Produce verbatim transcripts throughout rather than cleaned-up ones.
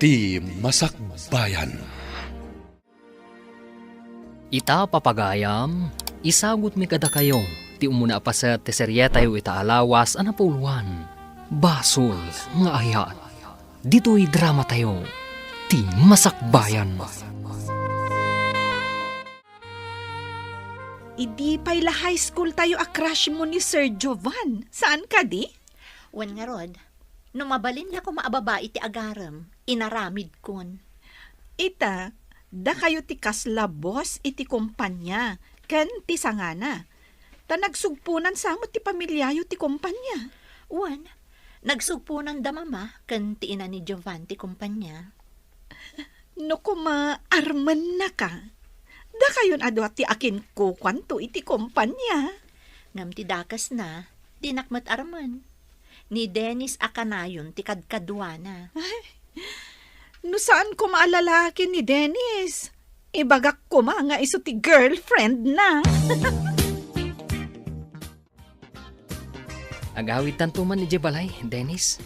Ti Masakbayan. Ita, papagayam, isagutmi kadakayo ti umuna a paset ti serietayo ita a lawas a napuloan, Basol nga Ayat. Ditoy dramatayo, Ti Masakbayan. Idi pay la high school tayo a crush mo ni Sir Jovan, saan kadi? Wen ngarud, no mabalin la koma a babai ti agarem, inaramidkon. Ita, dakayo ti kasla boss iti kompania ken ti sangana. Ta nagsugponan sa met ti pamiliayo ti kompania. Wen, nagsugponan da mama ken ti ina ni Jovan ti kompania. No koma armennaka, dakayon a dua ti akinkukuanto iti kompania. Ngem ti dakesna, dinak met armen. Ni Dennis a kanayon ti kadkaduana. Ay, no saan koma a lalaki ni Dennis, ibagak koma nga isu ti girlfriend na. Agawidtanto man idiay balay, Dennis.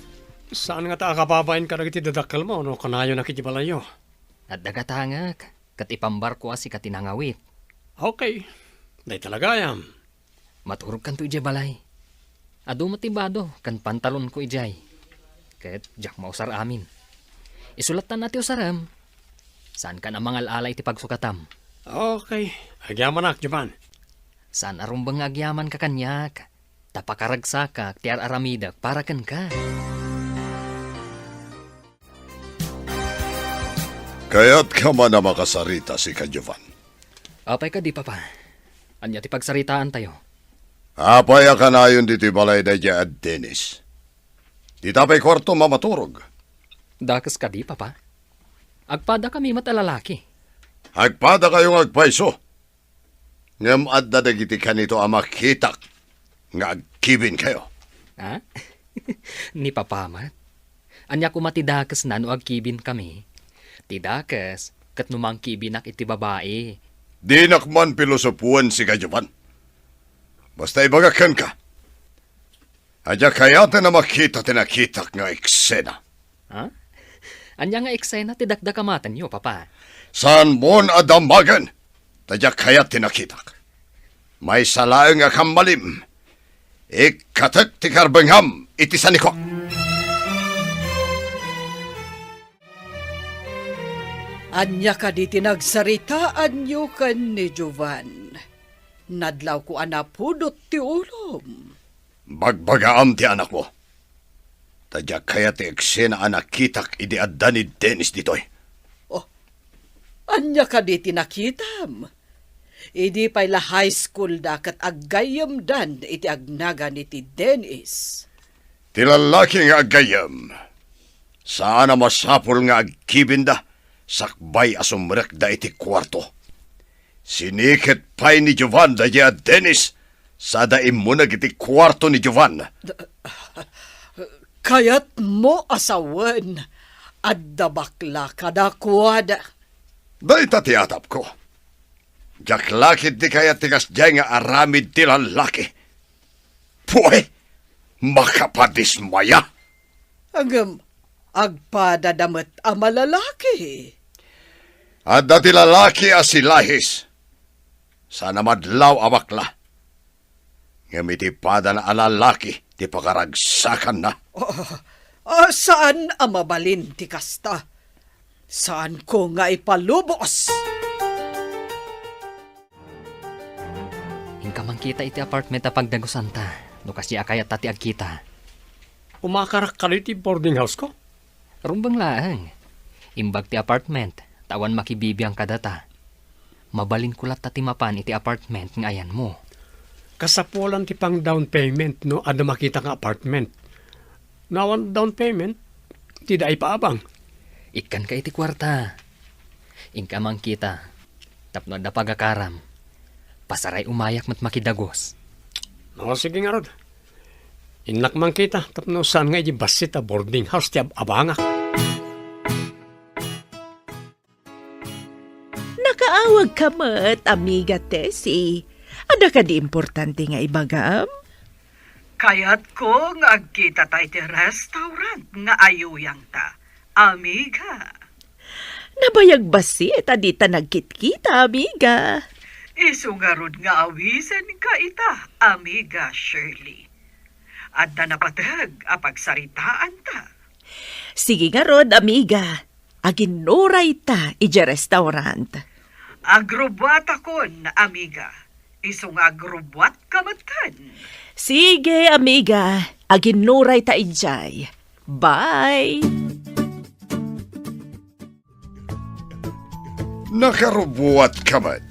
Saan ngata a kababain kadagiti dadakkelmo no kanayonak idiay balayyo? Adda gatangek, ket ipambarko a sika ti nangawit. Okay. Dayta la gayam. Maturogkanto idiay balay. Adu met ti bado ken pantalonko idiay. Ket diak mausar amin. Isulattan a ti usarem. Saankan a mangal-ala iti pagsukatam. Okay. Agyamanak, Jovan. Saan a rumbeng nga agyamanka kaniak, ta pakaragsakak ti ar-aramidek para kenka. Kayatka man a makasarita, sika, Jovan? Apay kadi, Papa? Ania ti pagsaritaantayo? Apay a kanayon ditoy balay daydiay a Dennis? Dita pay kuartom a maturog. Dakes kadi, Papa? Agpadakami met a lalaki. Agpadakayo nga agpayso. Ngem adda dagiti kanito a makitak nga agkibinkayo. Ha? Ni Papa met? Ania koma ti dakesna no agkibinkami? Ti dakes ket no mangkibinak iti babai. Dinak man pilosopoen, sika, Jovan. Basta ibagak kenka, a diak kayaten a makita ti nakitak nga eksena. Ha? Ania nga eksena ti dakdakamatenyo, Papa? Saanmon a damagen, ta diak kayat ti nakitak. Maysa laeng a kammalim, ikkatek ti karbengam iti sanikok. Ania kadi ti nagsaritaanyo ken ni Jovan? Nadlawko a napudot ti ulom. Bagbagaam ti anakmo. Ta diak kayat ti eksena a nakitak idi adda ni Dennis ditoy. Oh, ania kadi ti nakitam? Idi pay la high school da ket aggayyemdan iti agnagan ni ti Dennis. Ti lallaki nga aggayyem, saan a masapul nga agkibinda sakbay a sumrekda iti kuarto. Siniket pay ni Jovan daydiay a Dennis, sada immuneg iti kuarto ni Jovan. Kayatmo a sawen, adda bakla kadakuada. Dayta ti atapko. Diak la ketdi kayat ti kasdiay nga aramid ti lallaki. Puay! Makapadismaya! Ngem agpadada met a malalaki. Adda ti lalaki a si Lahis. Saan a madlaw a bakla. Ngem iti padana a lalaki ti pakaragsakanna. Ah, ah, saan a mabalin ti kasta. Saanko nga ipalubos. Inka mangkita iti apartment a pagdagusanta, no kasdi a kayatta ti agkita. Umakarak kadi ti boarding house ko? Rumbeng laeng. Imbag ti apartment, ta awan makibibiang kadata. Mabalinko latta ti mapan iti apartment nga ayanmo. Kasapulan ti pang down payment no adda makita nga apartment. No awan down payment, ti da ipaabang. Ikkanka iti kuarta. Inka mangkita. Tapno adda pagakaram. Pasaray umayak met makidagus. No, sige ngarud. Innak mangkita, tapno saan nga iti bassit a boarding house ti ab-abangak. Nakaawagka met, Amiga Tessie. Adda kadi importante nga ibagam? Kayatko nga agkitata iti restaurant nga ayuyangta. Amiga. Nabayag bassit a dita nagkitkita, amiga. Isu ngarud nga awisenka ita, amiga Shirley. Adda napateg a pagsaritaanta. Sige ngarud, amiga. Aginnurayta idiay restaurant. Agrubbuatakon, amiga. Isu nga agrubbuatka metten. Sige, amiga. Aginnurayta idiay. Bye! Nakarubbuatka met.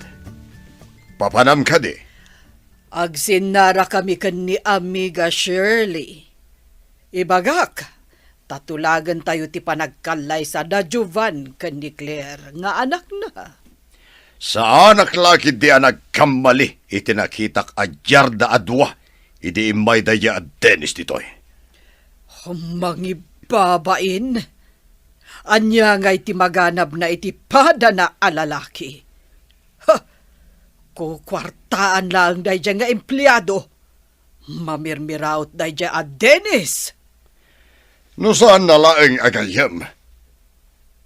Papanam kadi? Agsinnarakami ken ni Amiga Shirley. Ibagak, ta tulagentayo ti panagkallaysa da Jovan ken ni Claire nga anakna. Saanak la ketdi a nagkammali iti nakitak a diarda a dua idi immay daydiay a Dennis ditoy. Mangibbabain! Ania ngay ti maganabna iti padana a lalaki? Ha! Kukuartaan laeng daydiay nga empleado. Mamirmiraot daydiay a Dennis! No saanna laeng a gayyem,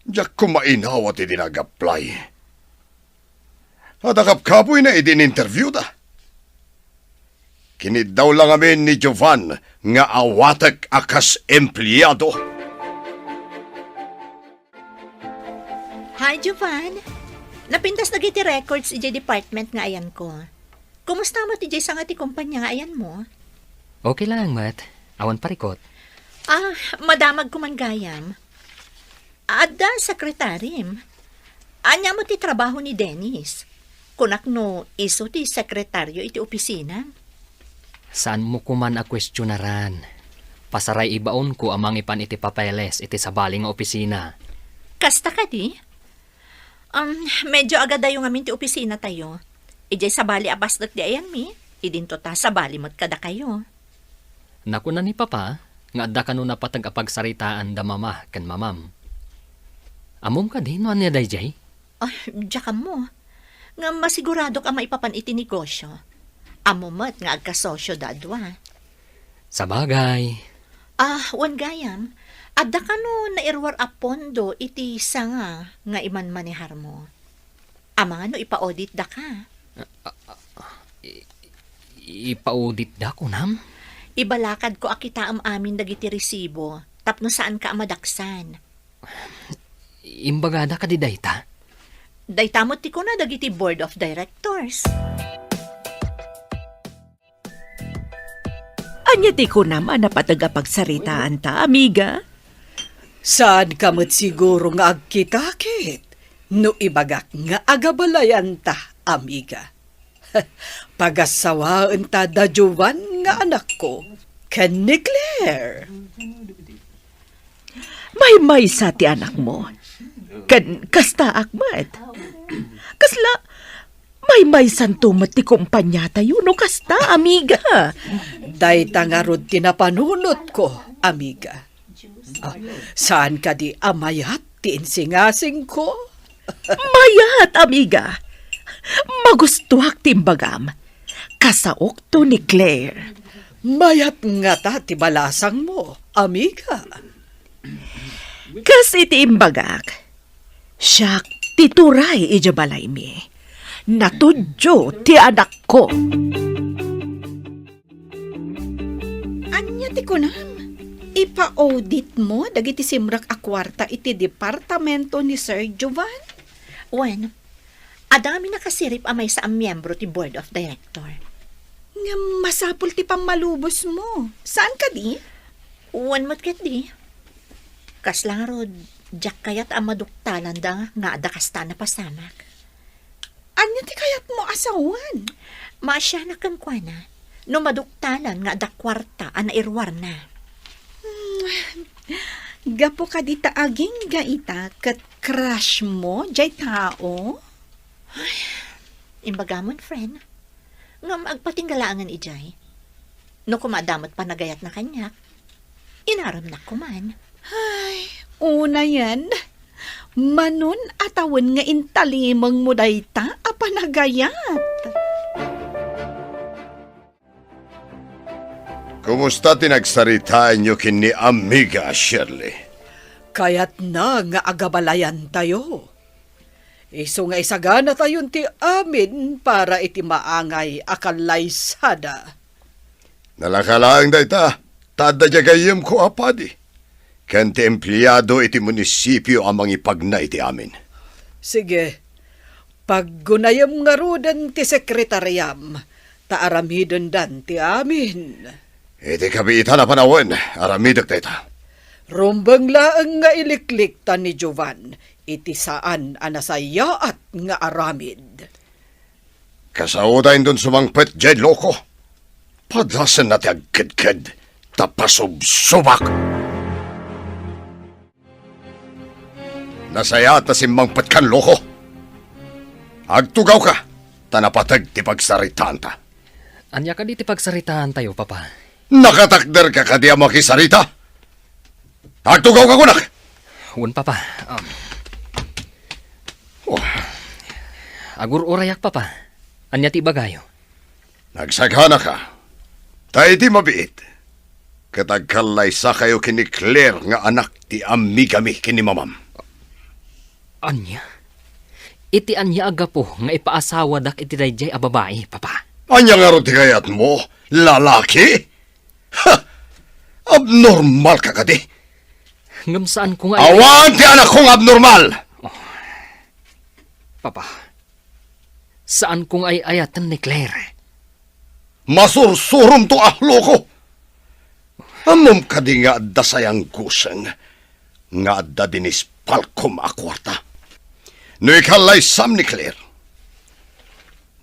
diak koma inawat idi nag-apply. Adda kapkapoyna idi in-interviewda. Kiniddaw la ngamin ni Jovan nga awatek a kas empleado. Hi, Jovan. Napintas dagiti records idiay department nga ayanko. Kumusta met idiay sanga ti kumpanya nga ayanmo? Okay laeng met. Awan parikut. Ah, madamagko man gayam. Adda sekretarim. Ania met ti trabaho ni Dennis? Kunak no isu ti sekretario iti opisina. Saanmo koman a kuestionaran. Pasaray ibaonko a mangipan iti papeles iti sabali nga opisina. Kasta kadi? Um, medyo agadayo ngamin ti opisinatayo. Idiay sabali a pasdek ti ayanmi, idinto ta sabali met kadakayo. Nakuna ni Papa nga adda kano napateg a pagsaritaan da Mama ken Mamam. Ammom kadi no ania daydiay? Ah, diak ammo. Ngem masiguradok a maipapan iti negosyo. Ammo met nga agkasosio da a dua. Sabagay. Ah, wen gayam, adda kano nairuar a pondo iti sanga nga imanmaneharmo? Amangan no ipa-audit daka. Ah, ah, ah, i-, ipa-audit da, kunam? Ibalakadko a kitaem amin dagiti resibo tapno saanka a madaksan. Imbagada kadi dayta? Dayta met ti kuna dagiti board of directors. Ania ti kunam a napateg a pagsaritaanta, amiga? Saanka met siguro nga agkitakit no ibagak nga agabalayanta, amiga. Pagassawaenta da Jovan nga anakko ken ni Claire. Maymaysa ti anakmo. Ken kastaak met. Kasla, maymaysanto met ti kumpaniatayo no kasta, amiga. Dayta ngarud ti napanunotko, amiga. Ah, saan kadi a mayat ti insingasingko? Mayat, amiga. Magustuak ti imbagam. Kasaokto ni Claire. Mayat ngata ti balasangmo, amiga. Kas iti imbagak, siak ti turay idiay balaymi. Natudyo ti anakko. Ania ti kunam? Ipa-auditmo dagiti simrek a kuarta iti departamento ni Sir Jovan? Wen, adda ngamin nakasirib a maysa a miyembro ti board of director. Ngem masapul ti pammalubosmo. Saan kadi? Wen met ketdi. Kasla ngarud, diak kayat a maduktalanda nga adda kasta a napasamak. Ania ti kayatmo a sawen? Maasianak kenkuana no maduktalan nga adda kuarta a nairuarna. Hmm, gapu kadi ta agingga ita ket crushmo jay tao? Ay, imbagamon, friend. Ngem agpatingga laengen idiay. No koma adda met panagayatna kaniak, inaremnak koman. Ay, unayen, manon a tawen nga intalimengmo dayta a panagayat. Kumusta ti nagsaritaenyo ken ni Amiga Shirley? Kayatna nga agabalayantayo. Isu nga isaganatayon ti amin para iti maangay a kallaysada. Nalaka laeng dayta, ta adda diay gayyemko a padi, ken ti empleado iti munisipio a mangipagna iti amin. Sige, paggunayem ngaruden ti sekretariam, ta aramidendan ti amin. Iti kabiitan a panawen, aramidek dayta. Rumbeng laeng nga iliklikta ni Jovan iti saan a nasayaat nga aramid. Kasaoda inton sumangpet diay loko. Padasenna ti agkedked, ta pasubsobak. Nasayaat a simmangpetkan, loko. Agtugawka, ta napateg ti pagsaritaanta. Ania kadi ti pagsaritaantayo, Papa? Nakatakderka kadi a makisarita? Agtugawka, kunak! Wen, Papa. Um, Oh. Agur-urayak, Papa. Ania ti ibagayo? Nagsaganaka. Ta iti mabiit, ket agkallaysakayo ken ni Claire nga anak ti amigami ken ni mamam. Ania? Iti ania a gapu nga ipaasawadak iti daydiay a babai, Papa? Ania ngarud ti kayatmo, lalaki? Ha! Abnormal ka kadi? Ngem saanko nga ay- Awan ti anakko nga abnormal! Oh. Papa, saanko nga ay-ayaten ni Claire. Masursuromto a loko! Ammom kadi nga adda sayanggosen nga adda dinispalkom a kuarta? No ikallaysam ni Claire,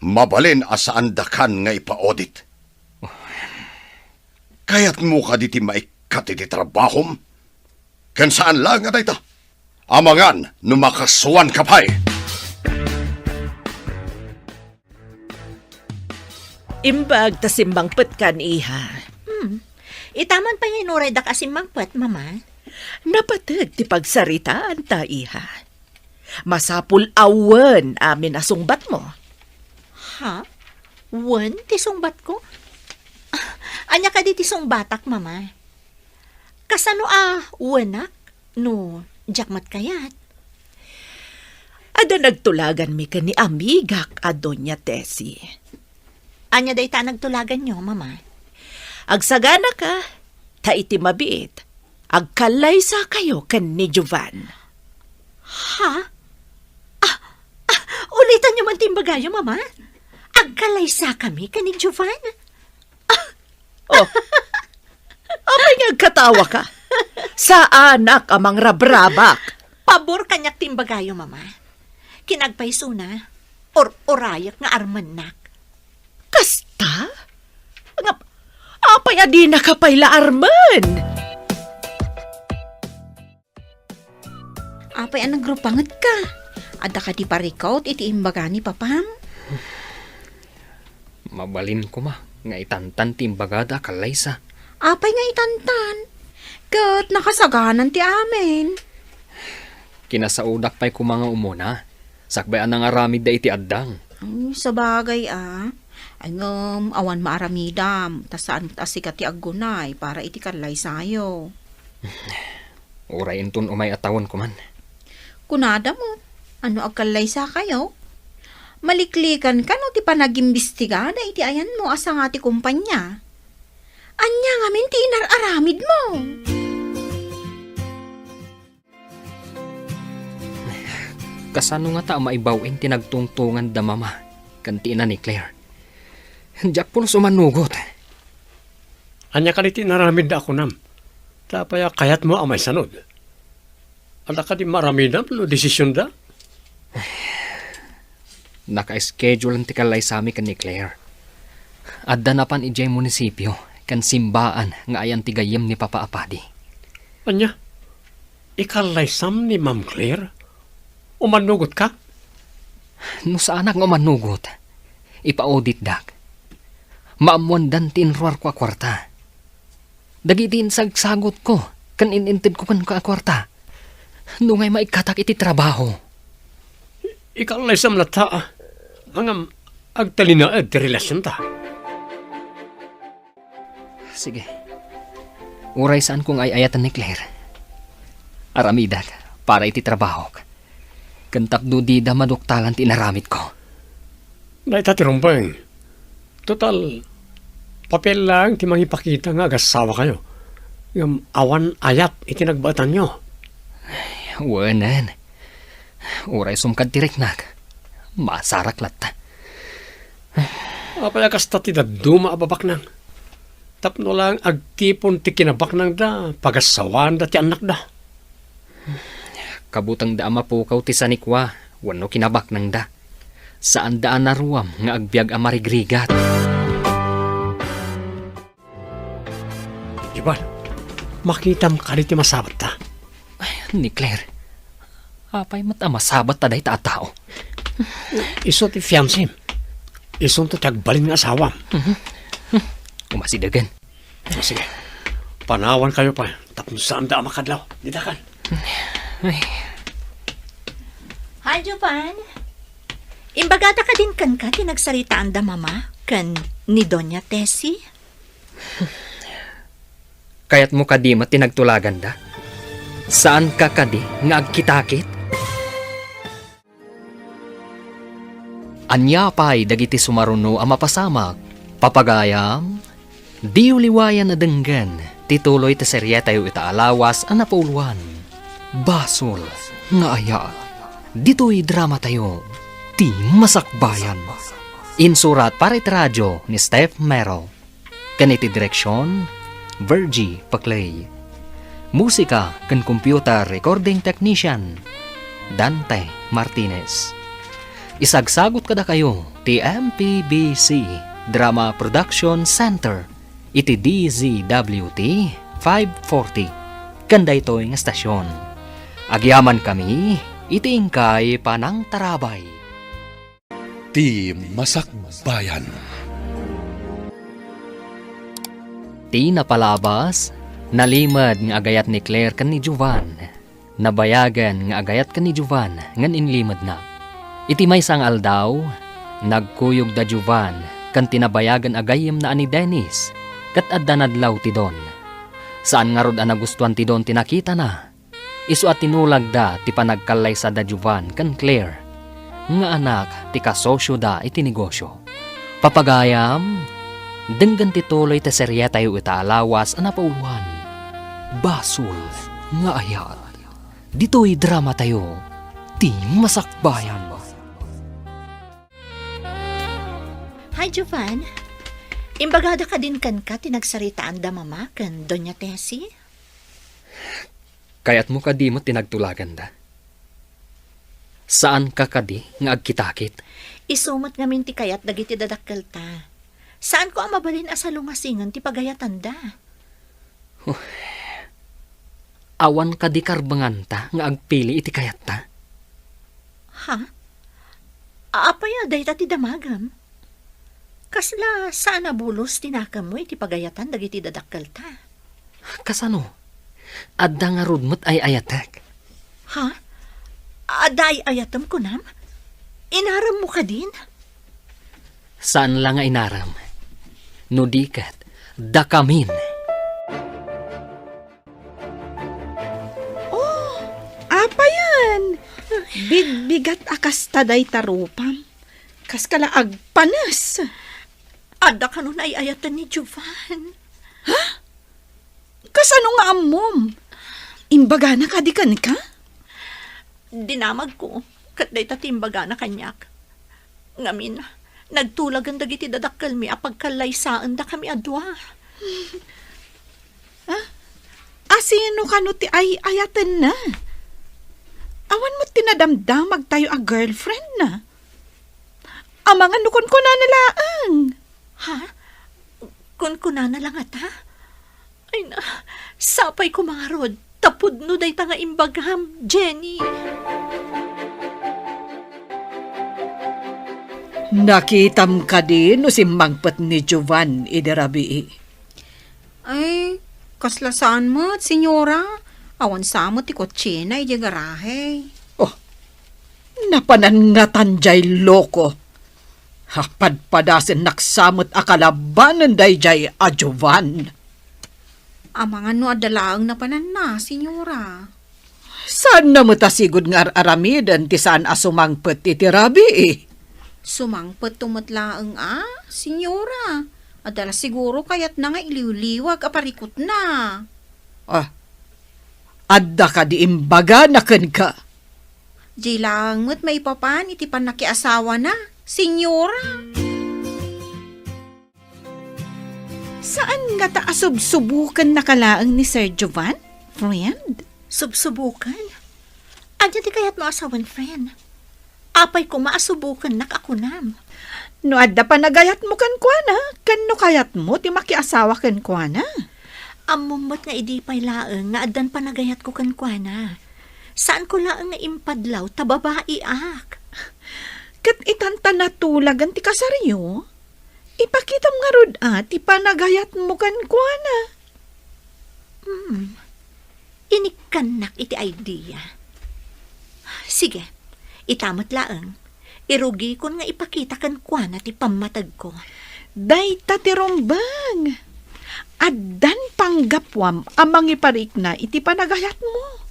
mabalin a saandakan nga ipa-audit. Kayatmo kadi ti maikkat iti trabahom? Ken saan laeng a dayta, amangan no makasuanka pay. Imbag ta simmangpetkan, iha. Hmm. Ita man pay nga inuraydak a simmangpet, Mama. Napateg ti pagsaritaanta, iha. Masapul a wen amin a sungbatmo. Ha? Wen ti sungbatko? Ah, ania kadi ti sungbatak, Mama? Kasano a wenak no diak met kayat? Adda nagtulaganmi ken ni amigak a Doña Tessie. Ania dayta a nagtulaganyo, Mama? Agsaganaka, ta iti mabiit, agkallaysakayo ken ni Jovan. Ha? Ah, ah, ulitanyo man ti imbagayo, Mama? Agkallaysakami ken ni Jovan? Ah. Oh. Apay nga agkatawaka? Saanak a mangrabrabak. Pabor kaniak ti imbagayo, Mama. Kinagpaysona, or-urayak nga armennak. Kasta? Nga, apay a dinaka pay la armen? Apay a nagrupangetka? Adda kadi parikut iti imbaga ni papam? Mabalin koma nga itantan ti imbagada a kallaysa. Apay nga itantan? Ket nakasaganan ti amin. Kinasaodak pay koma nga umuna, sakbay a nangaramidda iti addang. Ay, sabagay a. Ay, ngem awan maaramidam, ta saan met a sika ti aggunay para iti kallaysayo. Uray inton umay a tawen koman. Kunada met, ano agkallaysakayo? Maliklikan kano ti panagimbistigada iti ayanmo a sanga ti kumpanya? Ania ngamin ti inar-aramidmo? Kasano ngata a maibaw-in ti nagtungtonganda mama ken ti ina ni Claire? Diak pulos umanugot. Ania kadi ti inaramidda a kunam? Ta apay a kayatmo a maisanud? Adda kadi maaramidam no desisionda? Naka-schedule ti kallaysami ken ni Claire. Adda napan idiay munisipio ken simbaan nga ayan ti gayyem ni Papa a Padi. Ania? Ikallaysam ni Ma'am Claire? Umanugotka? No saanak nga umanugot, ipa-auditdak. Maammoandan ti inruarko a kuarta. Dagiti insagsagutko ken in-intedko kenka a kuarta, nungay maikkatak iti trabaho. Ikallaysam latta, ngem agtalinaed ti relasionta. Sige. Uray saanko nga ay-ayaten ni Claire, Aramidak para iti trabahok, ken tapno dida maduktalan ti inaramidko. Dayta ti rumbeng. Total, papel laeng ti mangipakita nga agasawa kayo. Ngem awan ayat iti nagbaetanyo. Wenen. Uray sumkad ti riknak, masarak latta. Apay a kasta ti dadduma a babaknang? Tapno lang agtipon ti kinabaknangda, pagasawaanda ti annakda. Kabutengda a mapukaw ti sanikua wenno kinabaknangda. Saanda a naruam nga agbiag a marigrigat. Iban, makitam kadi ti masabatta? Ay, ni Claire, apay met a masabatta dayta a tao? Isu ti fiancem. Isunto ti agbalin nga asawam. Mhm. Umasidegen. O, sige. Panawan kayo pa, tapno saanda a makadlaw. Didakan. Ay. Hi, Jovan. Imbagada kadin kenka ti nagsaritaanda Mama ken ni Doña Tessie? Kayatmo kadi met ti nagtulaganda? Saanka kadi nga agkitakit? Ania pay dagiti sumaruno a mapasamak? Papagayam, diyo liwayan a denggen ti tuloy ti serietayo ita a lawas a napauluan, Basol nga Ayat. Ditoy dramatayo, Ti Masakbayan. Insurat para iti radio ni Steph Mero. Ken iti direksion, Virgie Paclay. Musika ken computer recording technician, Dante Martinez. Isagsagut kadakayo ti M P B C Drama Production Center iti D Z W T five forty ken daytoy nga stasyon. Agyamankami iti inkay panangtarabay. Ti Masakbayan. Ti napalabas, nalimed nga agayat ni Claire ken ni Jovan. Nabayagen nga agayat ken ni Jovan ngem inlimedna. Iti maysa nga aldaw, nagkuyog da Jovan ken ti nabayagen a gayyemna a ni Dennis, ket adda nadlaw ti Don. Saan ngarud a nagustuan ti Don ti nakitana. Isu a tinulagda ti panagkallaysada Jovan ken Claire, nga anak ti kasosioda iti negosio. Papagayam, denggen ti tuloy ti serietayo ita a lawas a napauluan, Basol nga Ayat. Ditoy dramatayo, Ti Masakbayan. Hi, Jovan. Imbagada kadin kenka ti nagsaritaanda Mama ken Doña Tessie? Kayatmo kadi met ti nagtulaganda? Saanka kadi nga agkitakit? Isu met ngamin ti kayat dagiti dadakkelta. Saanko a mabalin a salungasingen ti pagayatanda. Huh. Awan kadi karbenganta nga agpili iti kayatta? Ha? Apay a dayta ti damagem? Kasla saan a bulos ti nakemmo iti pagayatan dagiti dadakkelta? Kasano? Adda ngarud met ay-ayatek. Ha? Adda ay-ayatem kunam? Inaremmo kadin? Saan la nga inarem. No di ket, dakamin. Oh, apayan? Bigbigat a kasta dayta rupam. Kaskala agpanes. Adda kano ay-ayaten ni Jovan. Ha? Kasano nga ammom? Imbagana kadi kenka? Dinamagko, ket dayta ti imbagana kaniak. Ngamin, nagtulagen dagiti dadakkelmi a pagkallaysaendakami a dua. Ah? Asino kano ti ay-ayatenna? Awan met ti nadamdamagtayo a girlfriendna. Amangan no kunkunana laeng. Ha? Kunkunana la ngata? Ay na, sapay koma ngarud, ta pudno dayta nga imbagam, Jenny. Nakitam kadi no simmangpet ni Jovan idi rabii? Ay, kasla saan met, senyora. Awan sa met ti kotsena idiay garahe. Oh, napanan ngatan jay loko. Padpadasennak sa met a kalabanen dayjay a Jovan. Amangan no adda laeng napananna, senyora. Saanna met a sigud nga ar-aramiden ti saan a sumangpet iti rabii? Sumangpetto met laeng a, Senyora. Adda la siguro kayatna nga iliwliwag a parikutna. Ah, adda kadi imbagana kenka? Di laeng met maipapan iti pannakiasawana, Senyora. Saan ngata a subsubukennaka laeng ni Sir Jovan, friend? Subsubuken? Ania ti kayatmo a sawen, friend? Apay koma a subukennak a kunam? No adda panagayatmo kenkuana, ken no kayatmo ti makiasawa kenkuana. Ammom met nga idi pay laeng nga addan panagayatko kenkuana. Saanko laeng nga impadlaw ta babaiak. Ket itan ta natulagan ti kasaryo? Ipakitam ngarud a ti panagayatmo kenkuana. Hmm. Inikkannak iti idea. Sige, ita met laeng. Irugikon nga ipakita kenkuana ti pammategko. Dayta ti rumbeng. Addan panggapuam a mangiparikna iti panagayatmo.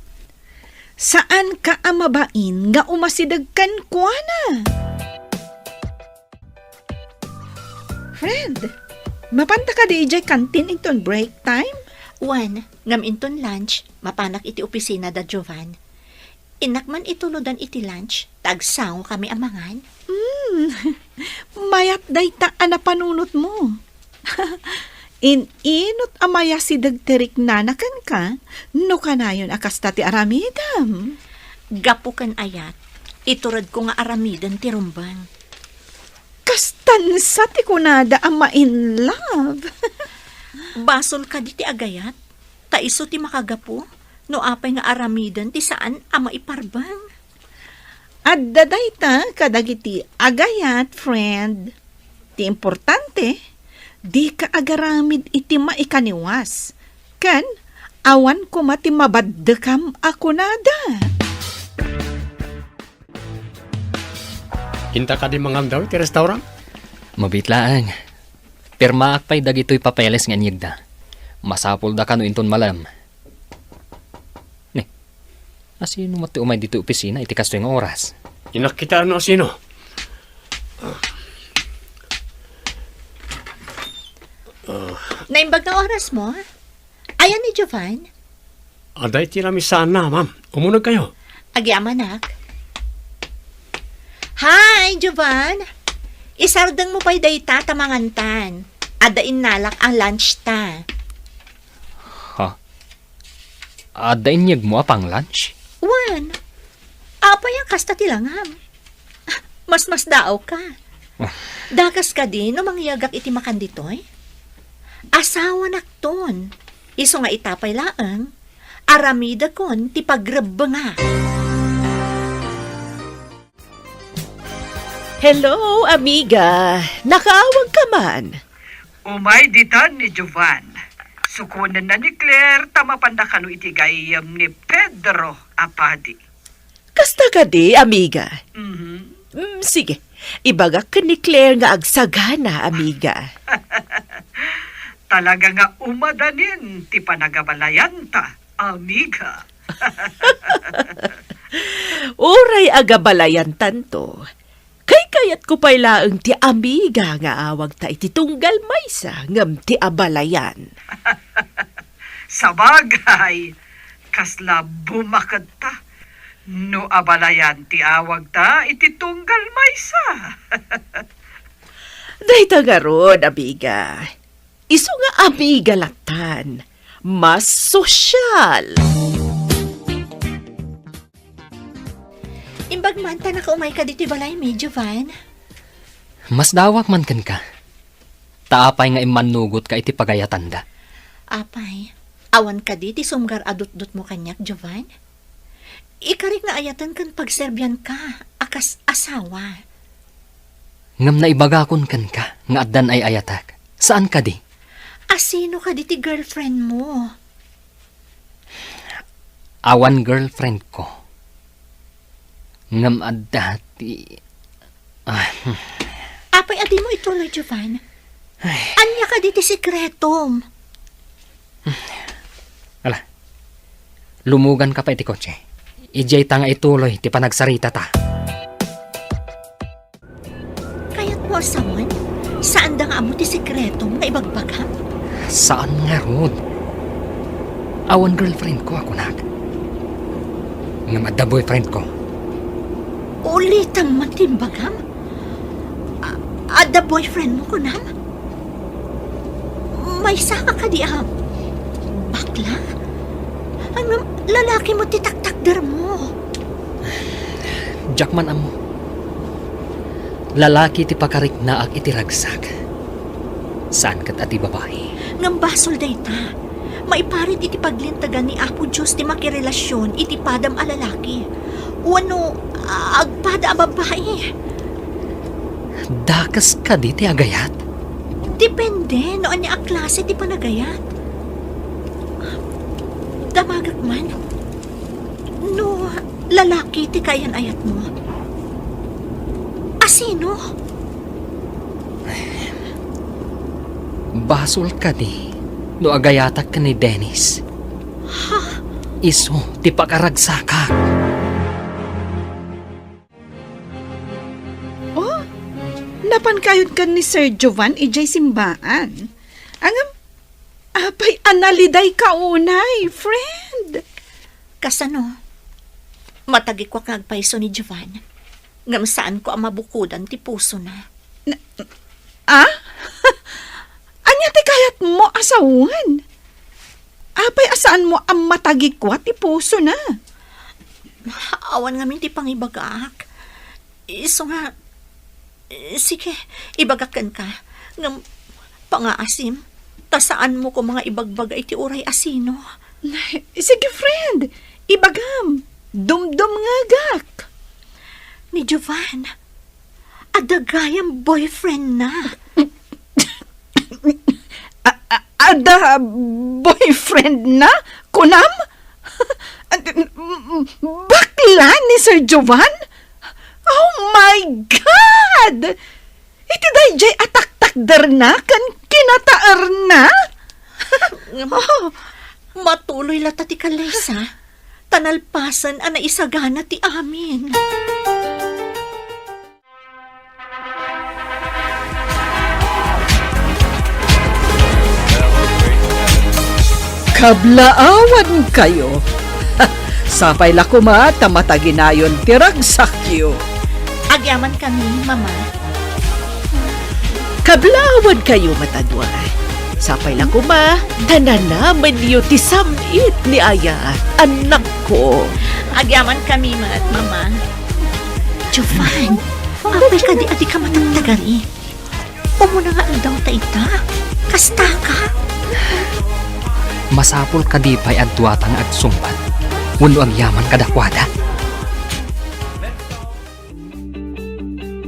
Saanka a mabain nga umasideg kenkuana. Friend, mapanta kadi idiay kantin inton break time? Wen, ngem inton lunch, mapanak iti opisina da Jovan. Innak man itulodan iti lunch, ta agsango kami a mangan. Hmm, mayat dayta a napanunotmo. In-inot a mayasideg ti riknana kenka, no kanayon a kasta ti aramidem. Gapu ken ayat, ituredko nga aramiden ti rumbeng. Kastansa ti kunada a ma-in love. Basol kadi ti agayat, ta isu ti makagapu no apay nga aramiden ti saan a maiparbeng. Adda dayta kadagiti agayat, friend. Ti importante, dika agaramid iti maikaniwas, ken awan koma ti mabaddekam a kunada. Inta kadi mangandaw iti restaurant? Mabiit laeng. Pirmaak pay dagitoy papeles nga inyegda. Masapulda kano inton malem. Ni, asino met ti umay ditoy opisina iti kastoy nga oras? Innak kita no asino. Naimbag nga orasmo? Ayan ni Jovan? Adda iti lamisaanna, ma'am. Umunegkayo. Agyamanak. Hi, Jovan! Isardengmo pay dayta ta mangantan. Adda innalak a lunch ta. Ha? Adda inyegmo a pang-lunch? Wen. Apay a kasta ti langam? Masmasdaawka. Ah. Dakas kadi no mangyegak iti makan ditoy? Asawanakton. Isu nga ita pay laeng, aramidakon ti pagrebbengak. Hello, amiga. Nakaawagka man? Umay ditan ni Jovan. Sukonenna ni Claire ta mapanda kano iti gayyem ni Pedro a padi. Kasta kadi, amiga? Mhm. Mm, sige. Ibagak ken ni Claire nga agsagana, amiga. Talaga nga umadanin ti panagabalayanta, amiga. Uray agabalayantanto, kaykayatko pay laeng ti amiga nga awagta iti tunggal maysa ngem ti abalayan. Sabagay, kasla bumaketta no abalayan ti awagta iti tunggal maysa. Dayta ngarud, amiga. Isu nga amiga lattan, mas sosyal. Imbag man ta nakaumayka ditoy balaymi, Jovan. Masdaawak man kenka. Ta apay nga immannugotka iti pagayatanda? Apay, awan kadi ti sumgar a dutdotmo kaniak, Jovan? Ikarik nga ayaten ken pagserbianka a kas asawa. Ngem naibagakon kenka nga addan ay-ayatak. Saan kadi? Asino kadi ti girlfriendmo? Awan girlfriendko. Ngem adda ti, ah, hmm. Apay a dimo ituloy, Jovan? Ay. Ania kadi ti sekretom? Ala, lumuganka pay iti kotse. Idiay ta nga ituloy ti panagsaritata. Kayatmo a sawen? Saanda nga ammo ti sekretom nga ibagbagam? Saan ngarud. Awan girlfriendko a kunak. Ngem adda boyfriendko. Ulitem man ti imbagam? A-, adda boyfriendmo, kunam? Maysaka kadi a bakla? Ngem lalaki met ti taktakdermo. Diak man ammo. Lalaki ti pakariknaak iti ragsak. Saan ket a ti babai. Ngem basol dayta. Maiparit iti paglintegan ni Apo Dios ti makirelasion iti padam a lalaki. Wenno agpada a babai. Dakes kadi ti agayat? Depende no ania a klase ti panagayat. Damagek man. No lalaki ti kaayan-ayatmo, asino? Basol kadi no agayatak ken ni Dennis? Ha? Isu ti pakaragsakak. Oh, napan kayod ken ni Sir Jovan idiay simbaan. Ngem, apay a nalidayka unay, friend? Kasano? Matagikuak nga agpayso ni Jovan, ngem saanko a mabukodan ti pusona. Na, ah? Ania ti kayatmo a sawen? Apay a saanmo a matagikua ti pusona? Awan ngamin ti pangibagak. Isu nga, sige, ibagak kenka. Ngem pangaasim, ta saanmo koma nga ibagbaga iti uray asino. Sige, friend. Ibagam. Dumdumngegak. Ni Jovan, adda gayam boyfriendna. A-, a-, adda boyfriendna? Kunam? Bakla ni Sir Jovan? Oh my God! Iti daydiay a taktakderna ken kinataerna? Ngem, oh, matuloy latta ti kallaysa, ta nalpasen a naisagana ti amin. Kablaawankayo. Sapay la koma ta mataginayon ti ragsakyo. Agyamankami, Mama. Kablaawankayo, Mata Dua. Sapay la koma ta nanamenyo ti sam-it ni Ayat, annakko. Agyamankami met, Mama. Jovan, apay kadi a dika matagtagari? Umuna nga aldaw ta ita. Kastaka? Masapul kadi pay a duata nga agsungbat wenno agyaman kadakuada?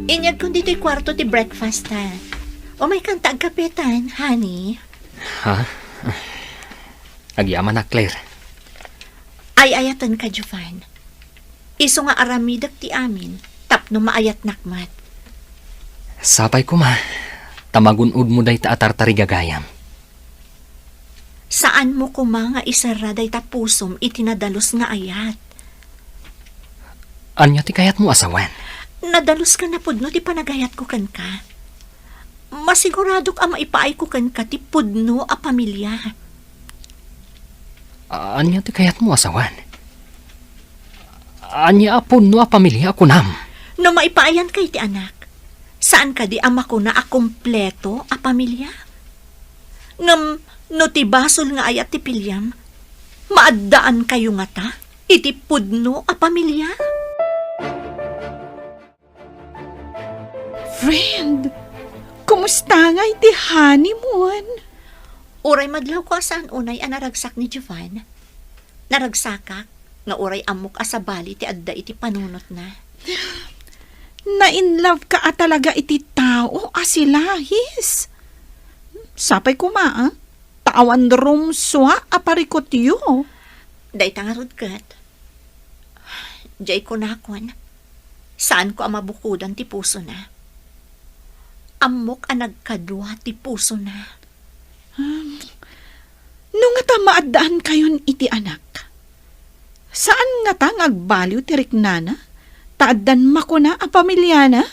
Inyegkon ditoy kuarto ti breakfast, ha. Umaykan ta agkapetan, honey. Ha? Agyamanak, Claire. Ay-ayatenka, Jovan. Isu nga aramidek ti amin tapno maayatnak met. Sapay koma, ta magun-odmo dayta a tartarigagayam. Saanmo koma nga iserra dayta pusom iti nadalus nga ayat. Ania ti kayatmo a sawen? Nadalus ken napudno ti panagayatko kenka. Masiguradok a maipaayko kenka ti pudno a pamilia. Ania ti kayatmo a sawen? Ania a pudno a pamilia a kunam? No maipaayanka iti anak, saan kadi a makuna a kompleto a pamilia? Ngem no ti basol nga ayat ti piliam, maaddaankayo ngata iti pudno a pamilia? Friend, kumusta ngay ti honeymoon? Uray madlawko a saan unay a naragsak ni Jovan. Naragsakak nga uray ammok a sabali ti adda iti panunotna. Na-in love ka a talaga iti tao a si Lahis. Sapay koma, ah, ta awan rumsua a parikutyo. Dayta ngarud ket, diay kunakon, saanko a mabukodan ti pusona. Ammok a nagkadua ti pusona. Hmm. No ngata maaddaankayon iti anak, Saan ngata nga agbaliw ti riknana? Ta addan makuna a pamiliana?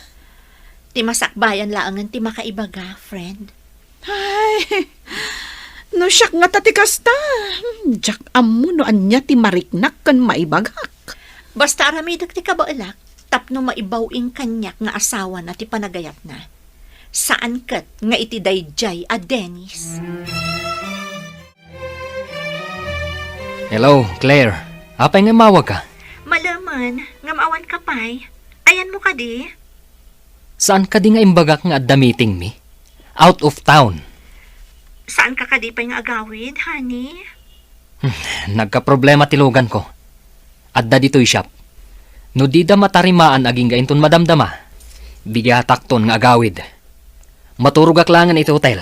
Ti masakbayan laengen ti makaibaga, friend. Ay, no siak ngata ti kasta, diak ammo no ania ti mariknak ken maibagak. Basta aramidek ti kabaelak tapno maibaw-ing kaniak nga asawana ti panagayatna. Saan ket nga iti daydiay a Dennis. Hello, Claire. Apay nga immawagka? Malemen, ngem awan ka pay. Ayanmo kadi? Saan kadi nga imbagak nga adda meetingmi? Out of town. Saan ka kadi pay nga agawid, honey? Hmm, nagkaproblema ti luganko. Adda ditoy shop. No dida matarimaan agingga inton madamdama, bigatakton nga agawid. Maturogak laengen iti hotel.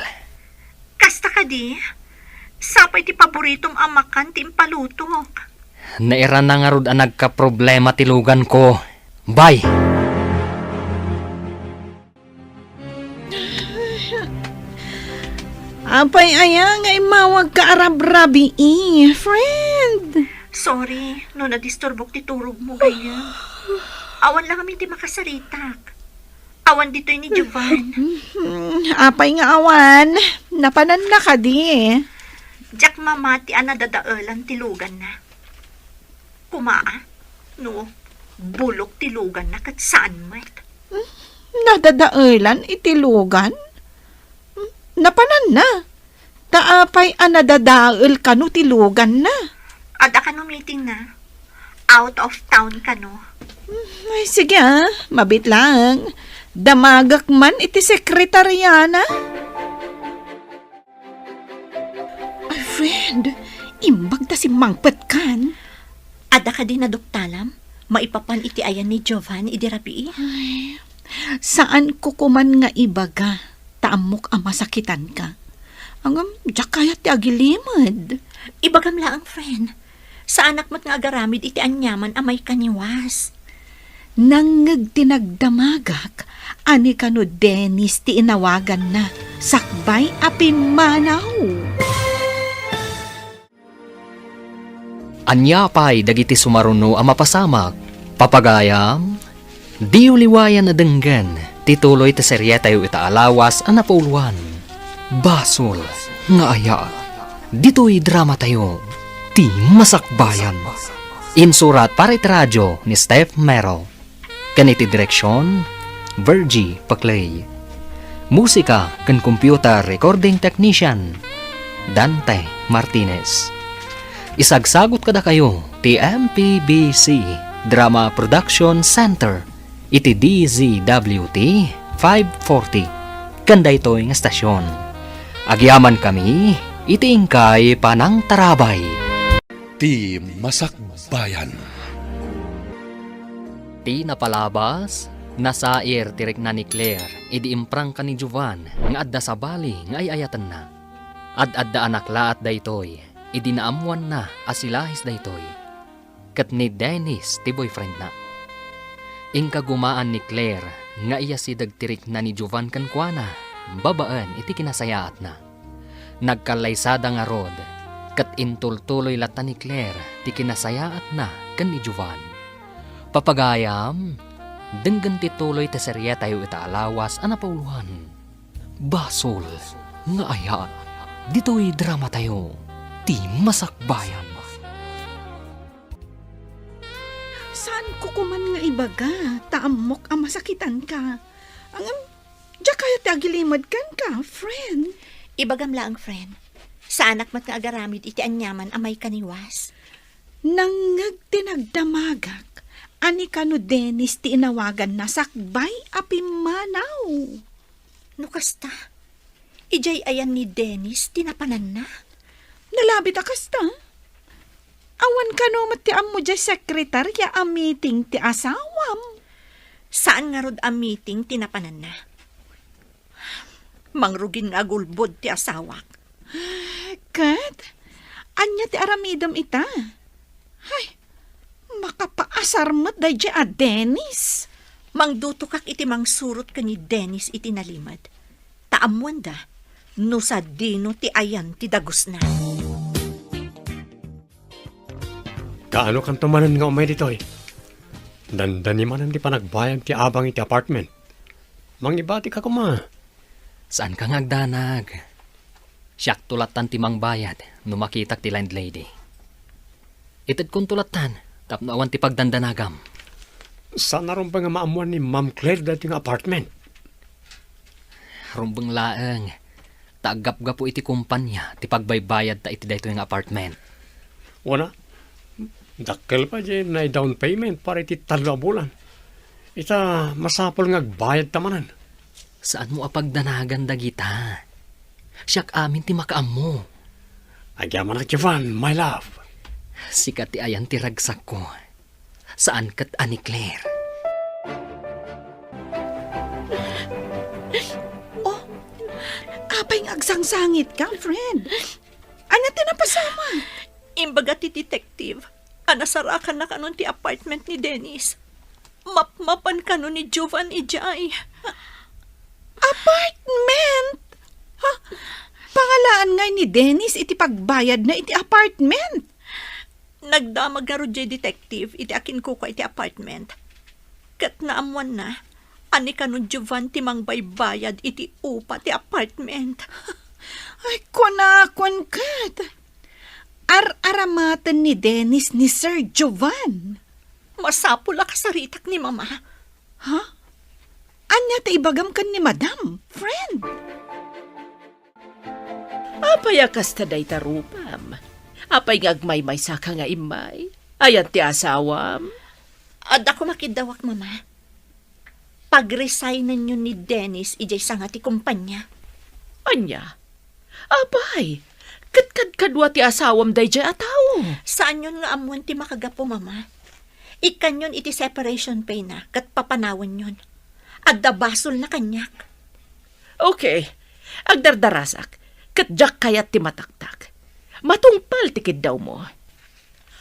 Kasta kadi? Sapay ti paboritom a makan ti impalutok. Nairana ngarud a nagkaproblema ti luganko. Bye! Apay aya nga immawagka a rabrabii, friend? Sorry no nadisturbok ti turogmo, gayyem. Awan la ngamin ti makasaritak. Awan ditoy ni Jovan. Hmm, apay nga awan? Napananna kadi? Diak mamati a nadadaelan ti luganna. Koma, no bulok ti luganna ket saan met. Hmm, nadadaelan iti lugan? Hmm, napananna? Ta apay a nadadael kano ti luganna? Adda kano meetingna? Out of town kano? Hmm, ay, sige, ah. Mabiit lang. Damagak man iti sekretariana. Ay, friend, imbag ta simmangpetkan. Adda kadi naduktalam? Maipapan iti ayan ni Jovan idi rabii? Ay, saanko koman nga ibaga, ta ammok a masakitanka. Ngem, diak kayat ti agilimed. Ibagam laeng, friend. Saanak met nga agaramid iti aniaman a maikaniwas. Nangngeg ti nagdamagak a ni kano Dennis ti inawaganna sakbay a pimmanaw. Ania pay dagiti sumaruno a mapasamak? Papagayam, diyo liwayan a denggen ti tuloy ti serietayo ita a lawas a napauluan. Basol nga aya. Ditoy dramatayo, Ti Masakbayan. Insurat para iti radio ni Steph Mero. Ken iti direksion, Virgie Paclay. Musika ken computer recording technician, Dante Martinez. Isagsagut kadakayo ti M P B C Drama Production Center iti D Z W T five forty ken daytoy nga stasyon. Agyamankami iti inkay panangtarabay. Ti Masakbayan. Ti napalabas, nasair ti rikna ni Claire idi imprangka ni Jovan nga adda sabali nga ay-ayatenna. Ad-adda a naklaat daytoy idi naammoanna a si Lahis daytoy, ket ni Dennis ti boyfriendna. Inkagumaan ni Claire nga iyasideg ti rikna ni Jovan kenkuana babaen iti kinasayaatna. Nagkallaysada ngarud, ket intultuloy latta ni Claire ti kinasayaatna ken ni Jovan. Papagayam, denggen ti tuloy ti serietayo ita a lawas a napauluan. Basol nga aya, ditoy dramatayo, Ti Masakbayan. Saanko koman nga ibaga, ta ammok a masakitanka. Ngem, diak kayat ti agilimed kenka, friend. Ibagam laeng, friend. Saanak met nga agaramid iti aniaman a maikaniwas. Nangngeg ti nagdamagak a ni kano Dennis ti inawaganna sakbay a pimmanaw. No kasta, idiay ayan ni Dennis ti napananna? Nalabit a kasta? Awan kano met ti ammo diay sekretaria a meeting ti asawam. Saan ngarud a meeting ti napananna? Mangrugin nga agulbod ti asawak. Ket, ania ti aramidem ita? Ay, makapaasar met daydiay a Dennis. Mangdutokak iti mangsurot ken ni Dennis iti nalimed. Ta ammoenda no sadino ti ayan ti dagusna. Kaano kanto manen nga umay ditoy? Dandani manen ti panagbayad ti abang iti apartment. Mangibatika koma. Saanka nga agdanag. Siakto lattan ti mangbayad no makitak ti landlady. Itedkonto lattan tapno awan ti pagdandanagam. Saan a rumbeng nga maammuan ni Ma'am Claire daytoy nga apartment. Rumbeng laeng, ta aggapgapu iti kumpanya ti pagbaybayadta iti daytoy nga apartment. Wana, dakkel pay diay nai-down payment para iti tallo a bulan. Ita, masapul nga agbayadta manen. Saanmo a pagdanagan dagita. Siak amin ti makaammo. Agyamanak, Jovan, my love. Sika ti ayan ti ragsakko. Saan ket a ni Claire. Oh, apay nga agsangsangitka, friend? Ania ti napasamak? Imbaga ti detective a nasarakanna kanon ti apartment ni Dennis. Mapmapan kano ni Jovan idiay. Apartment? Ha? Pangalaan ngay ni Dennis iti pagbayadna iti apartment? Nagdamag ngarud diay detective iti akinkukua iti apartment. Ket naammuanna a ni kano Jovan ti mangbaybayad iti upa ti apartment. Ay, kunakon ket. Ar-aramaten ni Dennis ni Sir Jovan. Masapul a kasaritak ni Mama. Ha? Ania ti ibagam ken ni Madam, friend? Apay a kasta dayta rupam? Apay nga agmaymaysaka nga immay? Ayan ti asawam? Adda koma kiddawak, Mama. Pag-resignenyon ni Dennis idiay sanga ti kumpanya. Ania? Apay, ket kadkadua ti asawam daydiay a tao? Saanyon nga ammon ti makagapu, Mama. Ikkanyon iti separation pay na ket papanawenyon. Adda basolna kaniak. Okay, agdardarasak, ket diak kayat ti mataktak. Matungpal ti kiddawmo.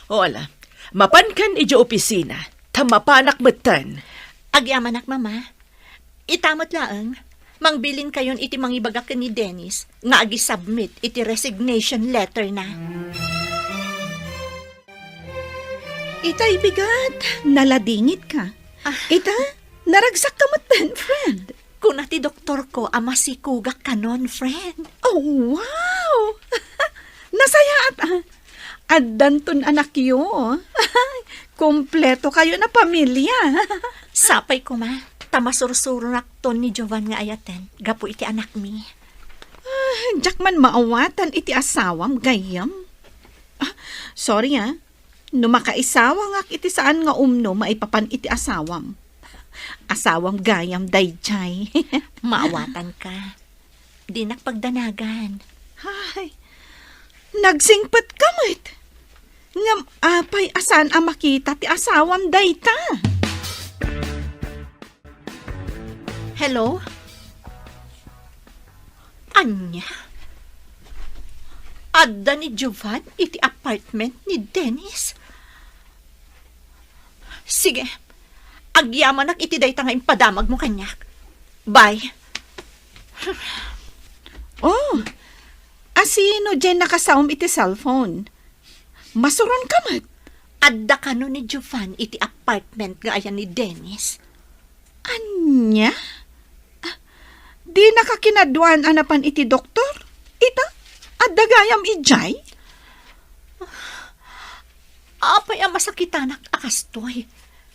O ala, mapankan idiay opisina, ta mapanak metten. Agyamanak, Mama. Ita met laeng, mangbilinkayon iti mangibagak ken ni Dennis nga agi-submit iti resignation letter na. Itay bigat, naladingitka. Ah. Ita, naragsakka metten, friend. Kuna ti doktorko a masikogak kanon, friend. Oh, wow! Nasayaat, ah. Addanton anakyo. Kompleto kayon a pamilya. Sapay koma, ta masursuronakton ni Jovan nga ayaten gapu iti anakmi. Ah, diak man maawatan iti asawam, gayyem. Ah, sorry, ah. No makaisawangak iti saan nga umno maipapan iti asawam. Asawam gayam daydiay. Maawatanka. Dinak pagdanagan. Ay, nagsingpetka met. Ngem apay a saan a makita ti asawam dayta? Hello? Ania? Adda ni Jovan iti apartment ni Dennis? Sige, agyamanak iti dayta nga impadamagmo kaniak. Bye. Oh, asino diay nakasaom iti cellphone? Masuronka met. Adda kano ni Jovan iti apartment nga ayan ni Dennis? Ania? Ah, dinaka kinaduan a napan iti doktor? Ita, adda gayam idiay? Apay a masakitanak a kastoy?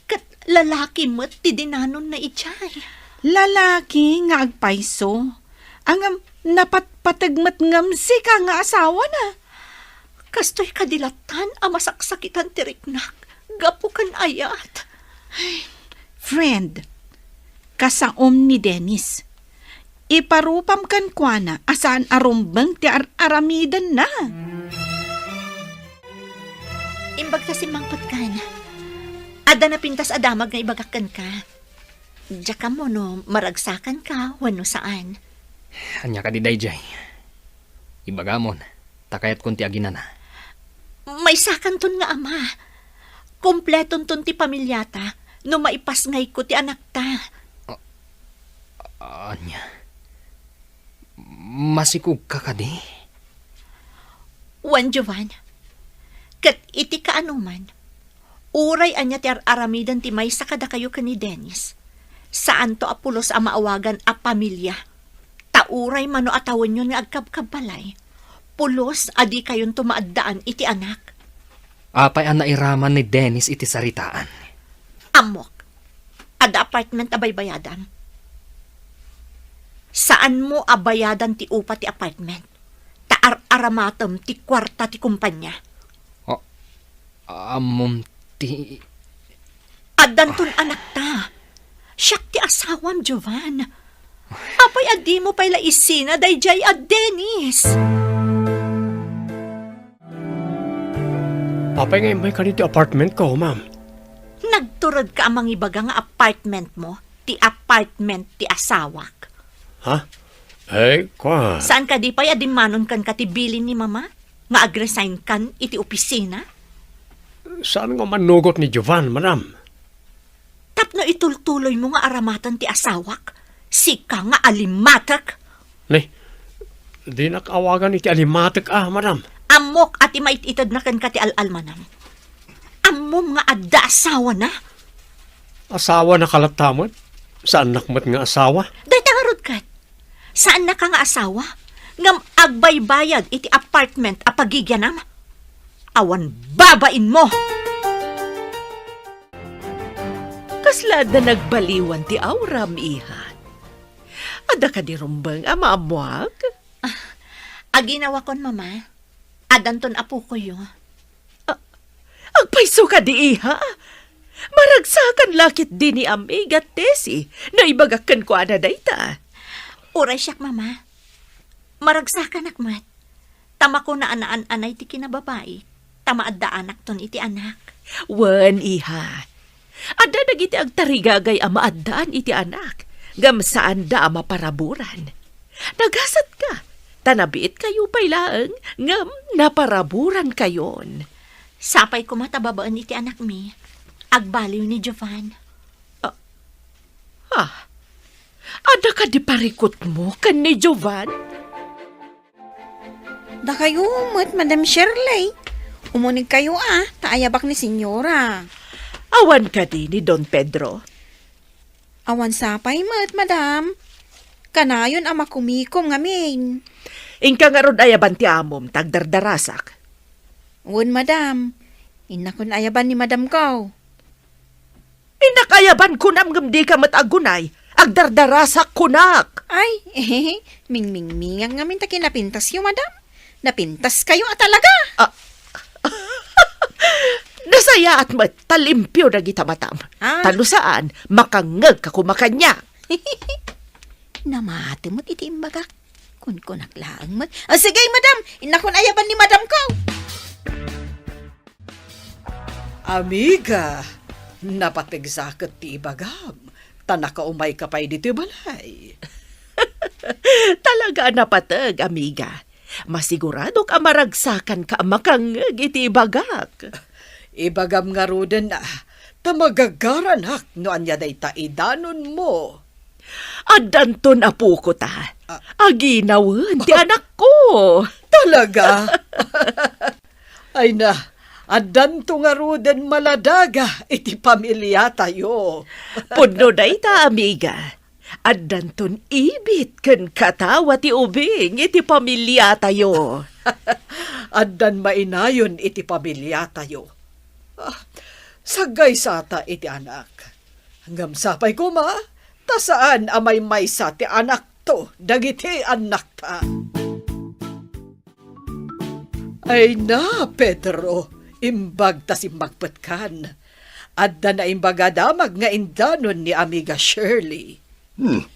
Ket lalaki met ti dinanonna idiay. Lalaki nga agpayso. Ngem napatpateg met ngem sika nga asawana. Kastoy kadi lattan a masaksakitan ti riknak gapu ken ayat. Ay, friend, kasaom ni Dennis. Iparupam kenkuana a saan a rumbeng ti ar-aramidenna. Imbagta simmangpetkan. Adda napintas a damag nga ibagak kenka. Diak ammo no maragsakanka wenno saan. Ania kadi daydiay? Ibagamon, ta kayatkon ti aginana. Maysakanton nga ama. Kompletonton ti pamiliata no maipasngayko ti anakta. A-, ania? Masikogka kadi? Wen, Jovan. Ket iti kaanoman, Uray ania ti ar-aramiden ti maysa kadakayo ken ni Dennis, saanto a pulos a maawagan a pamilia. Ta uray mano a tawenyon nga agkabkabbalay, pulos a dikayonto maaddaan iti anak. Apay a nairaman ni Dennis iti saritaan? Ammok. Adda apartment a baybayadam. Saanmo a bayadan ti upa ti apartment. Ta ar-aramatem ti kuarta ti kumpanya. A-, ammom ti... Addanton anakta. Siak ti asawam, Jovan. Apay a dimo pay la isina daydiay a Dennis? Apay nga immay kano iti apartment ko, ma'am? Nagturedka a mangibaga nga apartment mo, ti apartment ti asawak. Ha? Ay, kwa. Saan kadi pay a dimmanon kenka ti bilin ni Mama nga agresign kan iti opisina? Saan nga mannugot ni Jovan, madam? Tapno itultuloymo nga aramaten ti asawak, sika nga alimatek. Ne, dinak awagan iti alimatek a, madam. Ammok a ti mait-itedna kenka ti al-almanam. Ammom nga adda asawana? Asawana ka latta met? Saannak met nga asawa? Dayta ngarud ket, saannaka nga asawa, ngem agbaybayad iti apartment a pagigianam? Awan babainmo! Kasla adda nagbaliwan ti auram, iha? Adda kadi rumbeng a maammoak? Ah, aginawakon, Mama. Addanton apokoyo. Ah, agpayso kadi, iha? Maragsakan la ketdi ni Amiga Tessie no ibagak kenkuana dayta. Uray siak, Mama. Maragsakanak met. Ta makuna a naan-anay ti kinababai, ta maaddaanakton iti anak. Wen, iha. Adda dagiti agtarigagay a maaddaan iti anak, ngem saanda a maparaburan. Nagasatka, ta nabiitkayo pay laeng, ngem naparaburankayon. Sapay koma ta babaen iti anakmi, agbaliw ni Jovan. Ah, ah. Adda kadi parikutmo ken ni Jovan? Dakayo met, Madam Shirley. Umunegkayo a, ta ayabak ni Senyora. Awan kadi ni Don Pedro? Awan sapay met, Madam. Kanayon a makumikom ngamin. Inka ngarud ayaban ti amom, ta agdardarasak. Wen, Madam. Innakon ayaban ni Madam ko. Innak ayaban kunam ngem dika met agunay, agdardarasak kunak. Ay, eh, mingmingmingak ngamin ta kinapintasyo, Madam. Napintaskayo a talaga. Ah. Nasayaat met ta limpio dagita matam. Ah. Ta no saan, makangngegka koma kaniak. Namati met iti imbagak. Kunkunak laeng met. Ah, sige, Madam. Innakon ayaban ni Madam ko. Amiga, napateg sa ket ti ibagam, ta nakaumayka pay ditoy balay. Talaga a napateg, amiga. Masiguradok a maragsakanka a makangngeg iti ibagak. Ibagam ngaruden a, ta magagaranak no ania dayta idanonmo. Addanton apoko ta. Ah. Aginawen ti anakko. Talaga? Ay na, addanto ngaruden maladaga iti pamiliatayo. Pudno dayta, amiga. Addanton ibit ken katawa ti ubing iti pamiliatayo. Addan mainayon iti pamiliatayo. Ah, saggaysata iti anak. Ngem sapay koma, ta saan a maymaysa ti anakto dagiti annakta. Ay na, Pedro, imbag ta simmagpetkan. Adda naimbag a damag nga indanon ni Amiga Shirley. Hmm.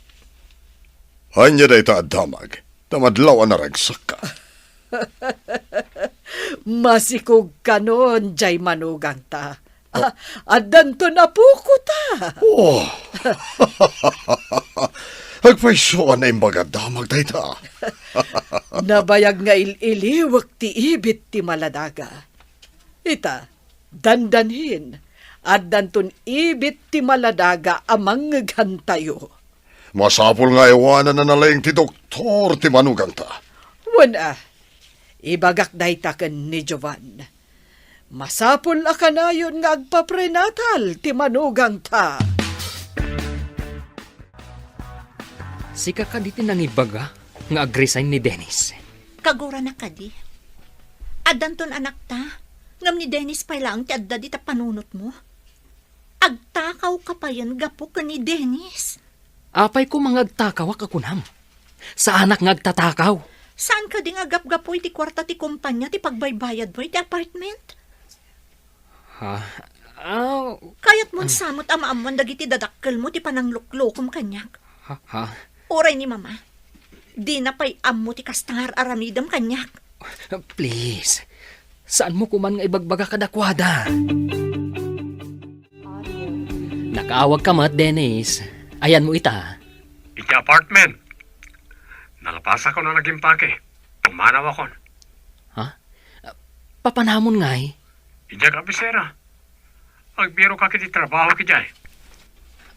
Ania dayta a damag? Ta madlaw a naragsakka. Masikog kanon, jay manugangta. Oh. Ah, addanton apoko ta. Oh. Agpayso a naimbag a damag dayta. Nabayag nga il-iliwek ti ibit ti maladaga. Ita, dandanhin, addanton ibit ti maladaga a mangngeghantayo. Masapul nga aywananna laeng ti doktor ti manugangta. Wen a, ibagak dayta ken ni Jovan. Masapul a kanayon nga agpaprenatal ti manugangta. Sika kadi ti nangibaga nga agresign ni Dennis? Kagurana kadi. Addanton anakta, ngem ni Dennis pay laeng ti adda dita panunotmo. Agtakawka payen gapu ken ni Dennis. Apay koma nga agtakawak a kunam? Saanak nga agtatakaw. Saan kadi nga gapgapu iti kuarta ti kumpanya ti pagbaybayadmo iti apartment? Ha? Ah, Kayatmon sa met a maammuan dagiti dadakkelmo ti panangluklokom kaniak. Ha? Ha? Uray ni Mama, dina pay ammo ti kasta nga ar-aramidem kaniak. Please, saanmo koman nga ibagbaga kadakuada. Nakaawagka met, Dennis. Ayanmo ita? Iti apartment. Nalapasakon a nagimpake. Pumanawakon. Ha? Papanamon ngay? Idiak abisera. Agbirokak iti trabaho idiay.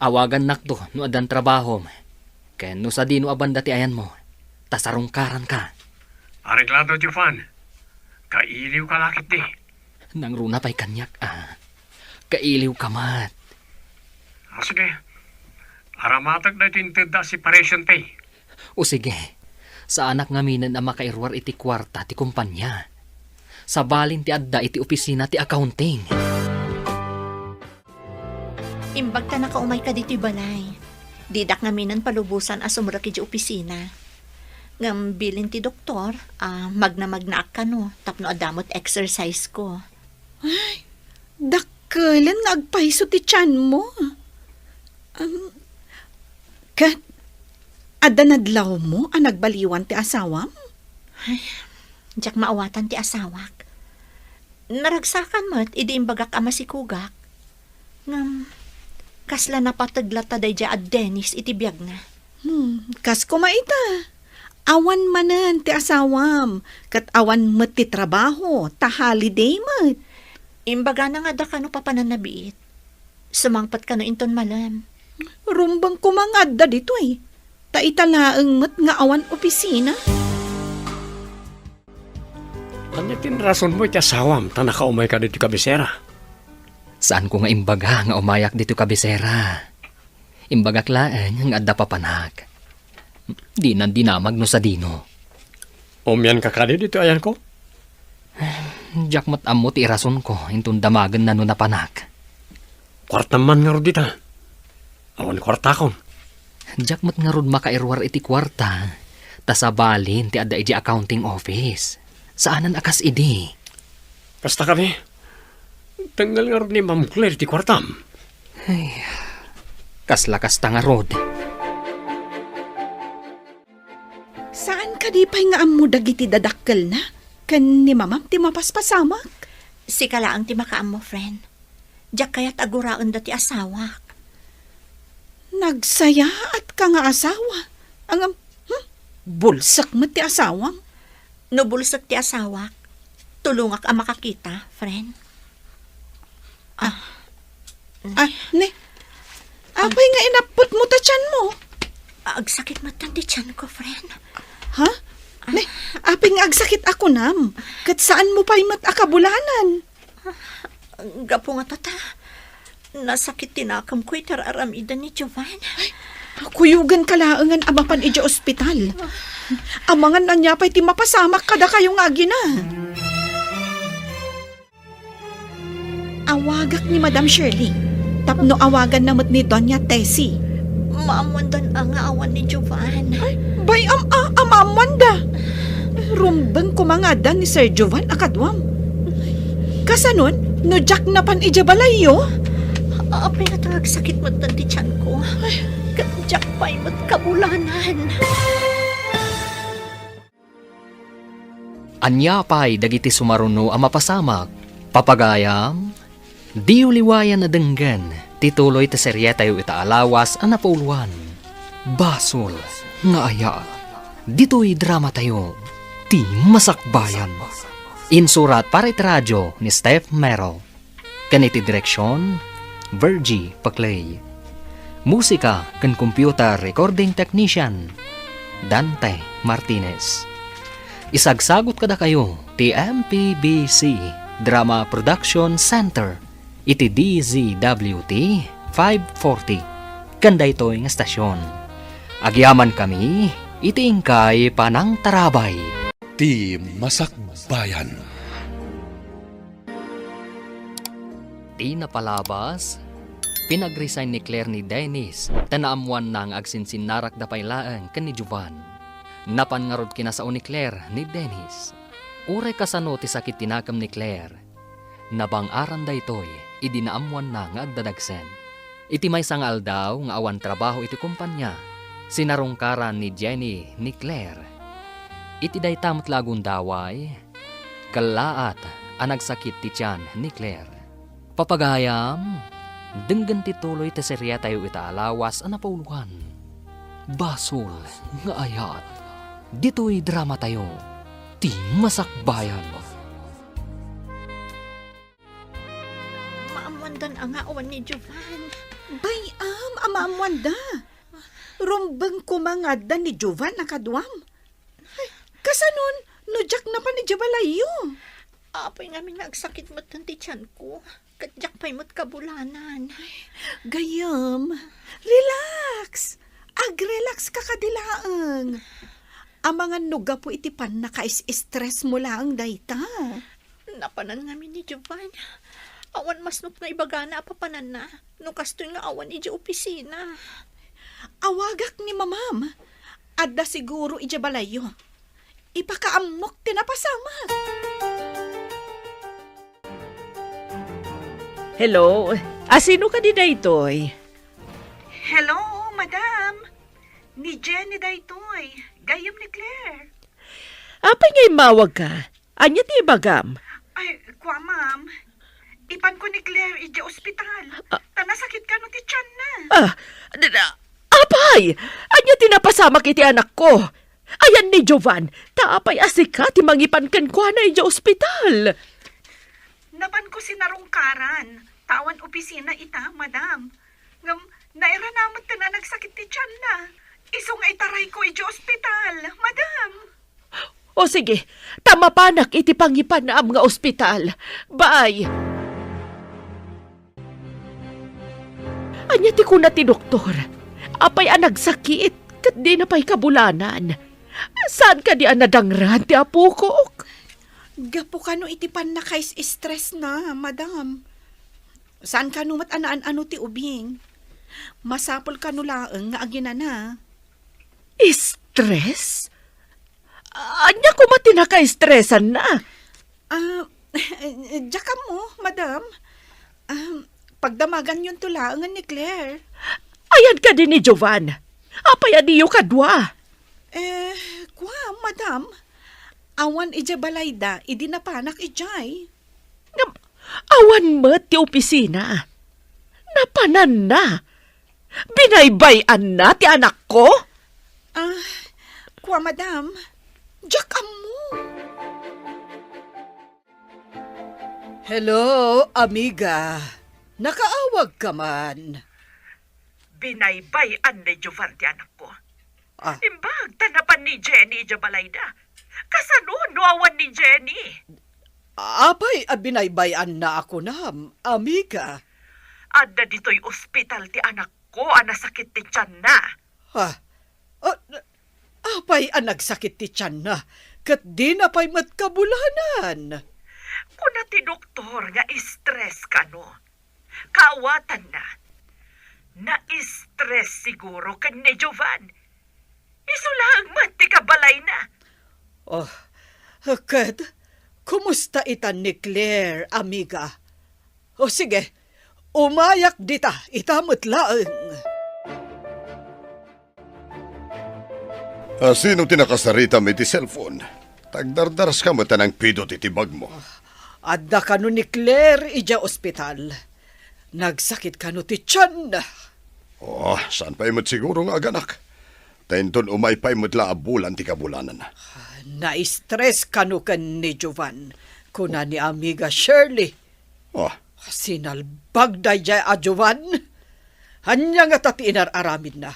Awagannakto no addan trabahom. Ken no sadino a banda ti ayanmo, ta sarungkaranka. Areglado, Jovan. Kailiwka la ketdi. Nangruna pay kaniak, a. Kailiwka met. Ah, sige. Aramatek daytoy intedda a separation pay. O sige, saanak ngaminen a makairuar iti kuarta ti kumpanya. Sabalin ti adda iti opisina ti accounting. Imbag ta nakaumayka ditoy balay. Didak ngaminen palubosan a sumrek idiay opisina. Ngem bilin ti doktor a magna-magnaak kano tapno adda met exercise ko. Ay, dakkelen nga agpayso ti tianmo. Am, ket, adda nadlawmo a nagbaliwan ti asawam? Ay, diak maawatan ti asawak. Naragsakan met idi imbagak a masikogak. Ngem, kasla napateg latta daydiay a Dennis iti biagna. Hmm, kas koma ita. Awan manen ti asawam, ket awan met ti trabaho, ta holiday met. Imbagana nga adda kano papananna biit. Sumangpet kano inton malem. Rumbeng koma nga adda ditoy. Ta ita laeng met nga awan opisina. Ania ti narasonmo iti asawam ta nakaumayka ditoy kabisera? Saanko nga imbaga nga umayak ditoy kabisera. Imbagak laeng nga adda papanak. Dinan dinamag no sadino. Umianka kadi ditoy ayanko? Diak met ammo ti irasonko inton damagenna no napanak. Kuartam man ngarud dita. Awan kuartakon. Diak met ngarud makairuar iti kuarta, ta sabalin ti adda idiay accounting office. Saanen a kas idi. Kasta kadi, tengngal ngarud ni Ma'am Claire ti kuartam. Ay, kasla kasta ngarud. Saan kadi pay nga ammo dagiti dadakkelna ken ni mamam ti mapaspasamak? Sika laeng ti makaammo, friend. Diak kayat a guraenda ti asawak. Nagsayaatka nga asawa. Ngem, hmm? Bulsek met ti asawam. No bulsek ti asawak, tulongak a makakita, friend. Ah. Ah, ne. Apay nga inapputmo ta tianmo? Agsakit met ti tianko, friend. Ha? Ne, apay nga agsakit a kunam? Ket saanmo pay met a kabulanan? Gapu nga tata, nasakit ti nakemko iti ar-aramiden ni Jovan. Ay, kuyogenka laengen a mapan idiay ospital. Amangan ania pay ti mapasamak kadakayo nga agina. Awagak ni Madam Shirley, tapno awaganna met ni Doña Tessie. Maammoandan a nga awan ni Jovan. Ay, bay-am a, a maammoanda. Rumbeng koma nga adda ni Sir Jovan a kaduam. Kasanon, no diak napan idiay balayyo? Apay nga agsakit met ti tianko. Ket diak pay met kabulanan. Ania pay dagiti sumaruno a mapasamak? Papagayam, diyo liwayan a denggen ti tuloy ti serietayo ita a lawas a napuloan, Basol nga Ayat. Ditoy dramatayo, Ti Masakbayan. Insurat para iti radio ni Steph Mero. Ken iti direksion, Virgie Paclay. Musika ken computer recording technician, Dante Martinez. Isagsagut kadakayo ti M P B C. Drama Production Center iti D Z W T five forty ken daytoy nga stasyon. Agyamankami iti inkay panangtarabay. Ti Masakbayan. Ti napalabas, pinag-resign ni Claire ni Dennis ta naammoanna nga agsinsinnarakda pay laeng ken ni Jovan. Napan ngarud kinasao ni Claire ni Dennis. Uray kasano ti sakit ti nakem ni Claire, nabang-aran daytoy idi naammoanna nga agdadagsen. Iti maysa nga aldaw nga awan trabaho iti kompania, sinarungkaran ni Jenny ni Claire. Iti dayta met la a gundaway, kellaat a nagsakit ti tian ni Claire. Papagayam, denggen ti tuloy ti seriatayo ita a lawas a napauluan. Basol nga ayat. Ditoy dramatayo, Ti Masakbayan. Maammoandan a nga awan ni Jovan. Bay-am a maammoanda. Rumbeng koma nga adda ni Jovan a kaduam. Kasanon, no diak napan idiay balayyo? Apay ngamin nga agsakit metten ti tianko, ket diak pay met kabulanan. Gayyem, relax. Agrelax ka kadi laeng. Amangan no gapu iti pannakais-stress mo laeng dayta. Napanan ngamin ni Jovan. Awan masnop nga ibagana a papananna no kastoy nga awan idiay opisina. Awagak ni Mamam. Adda siguro idiay balayyo. Ipakaammok ti napasamak. Hello? A, sino kadi daytoy? Hello, madam. Ni Jenny daytoy. Gayyem ni Claire. Apay nga immawag ka? Ania ti ibagam? Ay, kua, ma'am. Ipanko ni Claire idiay ospital. Ah. Ta nasakit kano ti tianna. Ah, d-, d-, apay! Ania ti napasamak iti anakko? Ayan ni Jovan, ta apay a sika ti mangipan kenkuana idiay ospital? Napanko sinarungkaran, ta awan opisina ita, madam. Ngem, nairana met ken a nagsakit ti tianna. Isu nga itarayko idiay ospital, madam. O sige, ta mapanak iti pangipanam nga ospital. Bye! Ania ti kuna ti doktor? Apay a nagsakit, ket dina pay kabulanan? Saan kadi a nadangran ti apokok? Gapu kano iti pannakais-stress na, madam. Saan kano met a naan-ano ti ubing? Masapul kano laeng nga aginana. Stress? Ania koma ti nakaestresanna? Ah, diak ammo, madam. Ah, pagdamaganyonto laengen ni Claire. Ayan kadi ni Jovan? Apay a diyo kadua? Eh, kua, madam. Awan idiay balayda idi napanak idiay. Ngem, awan met ti opisina. Napananna. Binaybay-anna ti anakko? Ah, kua, madam. Diak ammo. Hello, amiga. Nakaawag ka man. Binaybay-an ni Jovan ti anakko. Ah. Imbag ta napan ni Jenny idiay balayda. Kasano no awan ni Jenny? Apay a binaybay-anna a kunam, amiga? Adda ditoy ospital ti anakko a nasakit ti tianna. Ha? Ah, apay a nagsakit ti tianna, ket dina pay met kabulanan? Kuna ti doktor nga stress kano. Kaawatanna, na-stress siguro ken ni Jovan. Isu laeng met ti kabalayna. Oh, ket kumusta itan ni Claire, amiga? O sige, umayak dita, ita met laeng. Ah, sino ti nakasaritam iti cellphone? Tagdardaras ka met a nangpidot iti bagmo. Adda kano ni Claire idiay ospital. Nagsakit kano ti tian. Oh, saan pay met siguro nga aganak? Ta inton umay pay met la a bulan ti kabulanan. Na-stress kano ken ni Jovan, kuna ni amiga Shirley. Oh. Sinalbag daydiay a Jovan. Ania ngata ti inar-aramidna?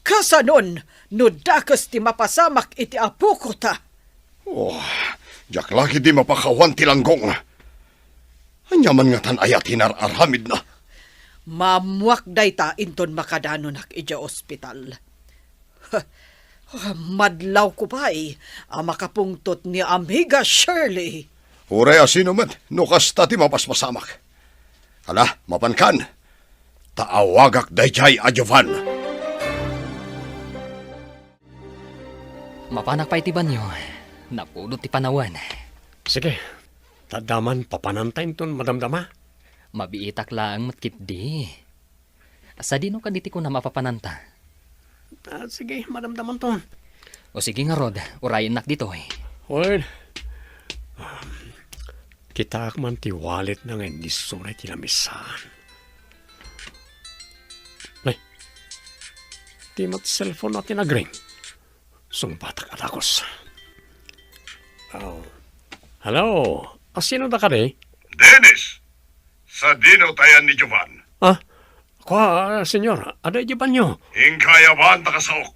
Kasanon no dakes ti mapasamak iti apokota? Oh, diak la ketdi mapakawan ti langgong. Ania man ngatan aya ti inar-aramidna? Maammuak dayta inton makadanonak idiay ospital. Madlawko pay a makapungtot ni Amiga Shirley. Uray a sino met no kasta ti mapaspasamak. Ala, mapankan, ta awagak daydiay a Jovan. Mapanak pay ti banio. Napudot ti panawen. Sige, ta adda man papananta inton madamdama. Mabiitak laeng met ketdi. Sadino kadi ti kunam a papananta? Ah, sige, madamdamanton. O sige ngarud, urayennak ditoy. Wen, um, kitaak man ti walletna nga innisuna iti lamisaan. Nay, di met cellphone-na ti nagring. Sungbatak a dagus. Oh. Hello? A, sino da kadi? Dennis! Sadino ti ayan ni Jovan? Ah, kua, senyor, adda idiay banio. Inka aya, Jovan, ta kasaok.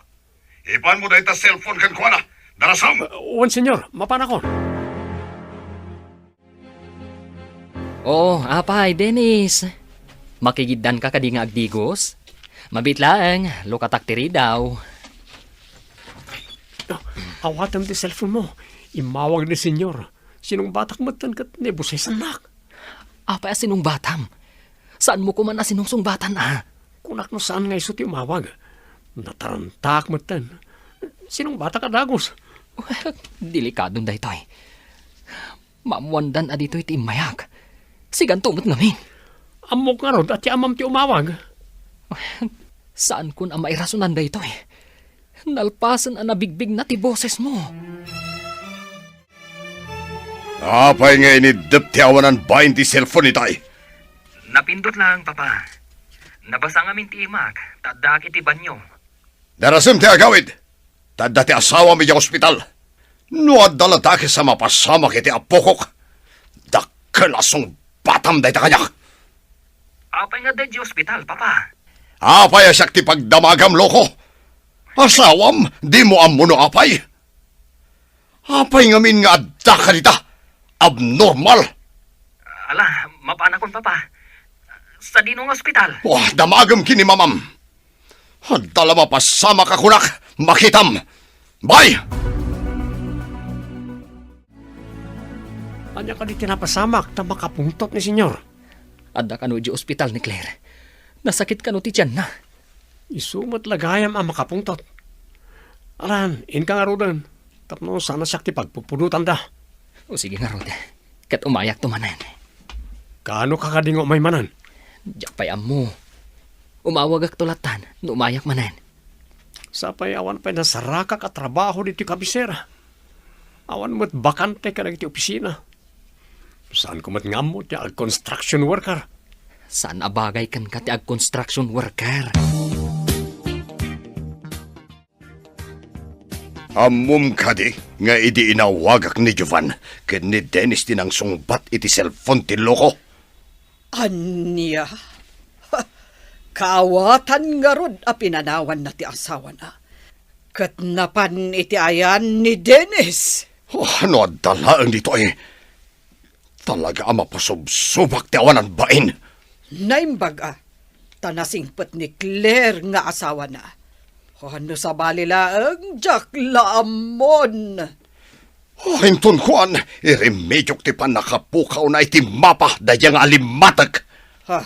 Ipanmo dayta cellphone kenkuana. Darasem! Ah, wen, senyor, mapanakon. Oo, apay, Dennis. Makigiddanka kadi nga agdigos? Mabiit laeng, lukatak ti ridaw. Ah, awatem ti cellphone mo. Immawag ni senyor. Sinungbatak metten ket naibusesannak. Apay a sinungbatam? Saanmo koman a sinungsungbatan a? Kunak no saan nga isu ti umawag. Natarantaak metten. Sinungbatak a dagus. Delikadon daytoy. Maammoandan a ditoy ti immayak. Siganto met ngamin. Ammok ngarud a ti amam ti umawag. Saankon a mairasonan daytoy. Nalpasen a nabigbigna ti bosesmo. Apay nga iniddep ti awanan bain ti cellphone itay? Napindot laeng, Papa. Nabasa ngamin ti imak, ta addaak iti banio. Darasem ti agawid, ta adda ti asawam idiay ospital. No adda la dakes a mapasamak iti apokok, dakkel a sungbatam dayta kaniak. Apay nga adda idiay ospital, Papa? Apay a siak ti pagdamagam, loko? Asawam, dimo ammo no apay? Apay ngamin nga adda kadita? Abnormal! Ala, mapanakon, Papa. Sadino nga ospital? Wah, damagem ken ni mamam. Adda la mapasamak a kunak, makitam. Bye! Ania kadi ti napasamak ta makapungtot ni Senyor? Adda kano idiay ospital ni Claire. Nasakit kano ti tianna. Isu met la gayam a makapungtot. Alan, inka ngaruden, tapno saan a siak ti pagpupudotanda. O sige ngarud, ket umayakto manen. Kaano ka kadi nga umay manen? Diak pay ammo. Umawagakto lattan no umayak manen. Sapay awan pay nasarakak a trabaho ditoy kabisera. Awan met bakante kadagiti opisina. Saanko met nga ammo ti ag-construction worker. Saan a bagay kenka ti ag-construction worker. Ammom kadi nga idi inawagak ni Jovan ken ni Dennis ti nangsungbat iti cellphone ti loko? Ania? Ha, kaawatan ngarud a pinanawanna ti asawana. Ket napan iti ayan ni Dennis. Oh, no adda laeng ditoy. Talaga a mapasubsubak ti awanan bain. Naimbag a, ta nasingpet ni Claire nga asawana. Oh, no sabali laeng, diak la ammon. Oh, inton kuan, iremediok ti pannakapukawna iti mapa daydiay nga alimmatek. Ha?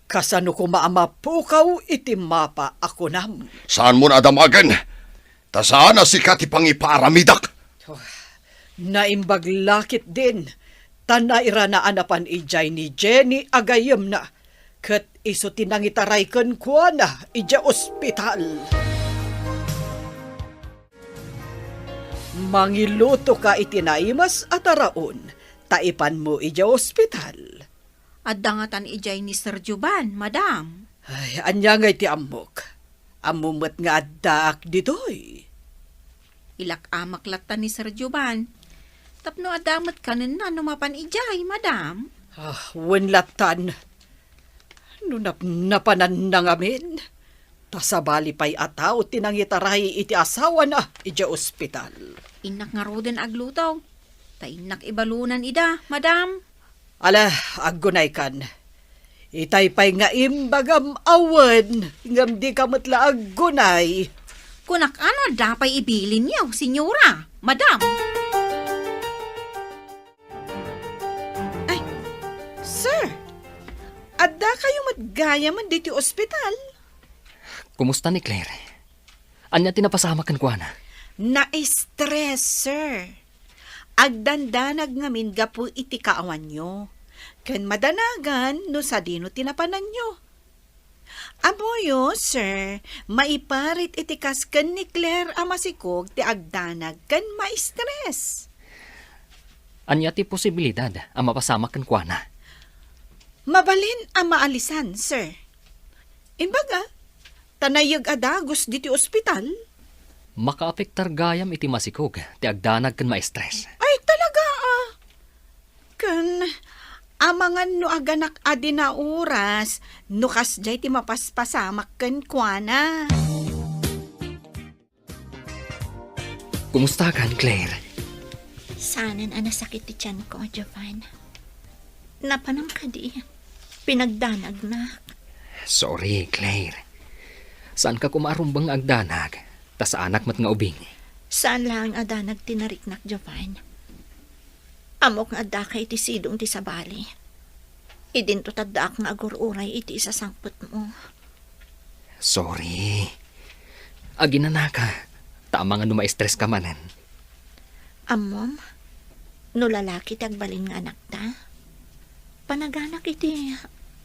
Kasano koma a mapukaw iti mapa a kunam? Saanmon a damagen, ta saan a sika ti pangipaaramidek. Oh, naimbag la ketdin, ta nairana a napan idiay ni Jenny a gayyemna, ket isu ti nangitaray kenkuana idiay ospital. Mangilutoka iti naimas a taraon, ta ipanmo idiay ospital. Adda ngatan idiay ni Sir Jovan, madam. Ay, ania ngay ti ammok? Ammom met nga addaak ditoy. Ilak-amak latta ni Sir Jovan. Tapno adda met kanenna no mapan idiay, madam. Ah, wen lattan. No napnapananna ngamin, ta sabali pay a tao ti nangitaray iti asawana idiay ospital. Innak ngaruden agluto, ta innak ibalunan ida, madam. Ala, aggunaykan. Itay pay nga imbagam a wen, ngem dika met la aggunay. Kunak, ano adda pay ibilinyo, senyora, madam? Ay, sir, adda kayo met gayamen ditoy ospital? Kumusta ni Claire? Ania ti napasamak kenkuana? Na-stress, sir. Agdandanag ngamin gapu iti kaawanyo. Ken madanagan no sadino ti napananyo. Ammoyo, sir, maiparit iti kas ken ni Claire a masikog ti agdanag ken ma-stress. Ania ti posibilidad a mapasamak kenkuana? Mabalin a maalisan, sir. Imbaga, ta nayeg a dagus ditoy ospital. Makaapektar gayam iti masikog ti agdanag ken ma-stress. Ay, talaga, ah. Ken, amangan no aganak a di nauras, no kasdiay ti mapaspasamak kenkuana. Kumustakan, Claire? Saanen a nasakit ti tianko, Jovan. Napanam kadi, pinagdanagnak. Sorry, Claire. Saanka koma a rumbeng nga agdanag, ta saanak met nga ubing. Saan laeng a danag ti nariknak, Jovan. Ammok nga addaka iti sidong ti sabali. Idinto ti addaak nga agur-uray iti isasangpetmo. Sorry. Aginanaka, ta amangan no ma-stresska manen. Ammom, no lalaki ti agbalin nga anakta, panaganak iti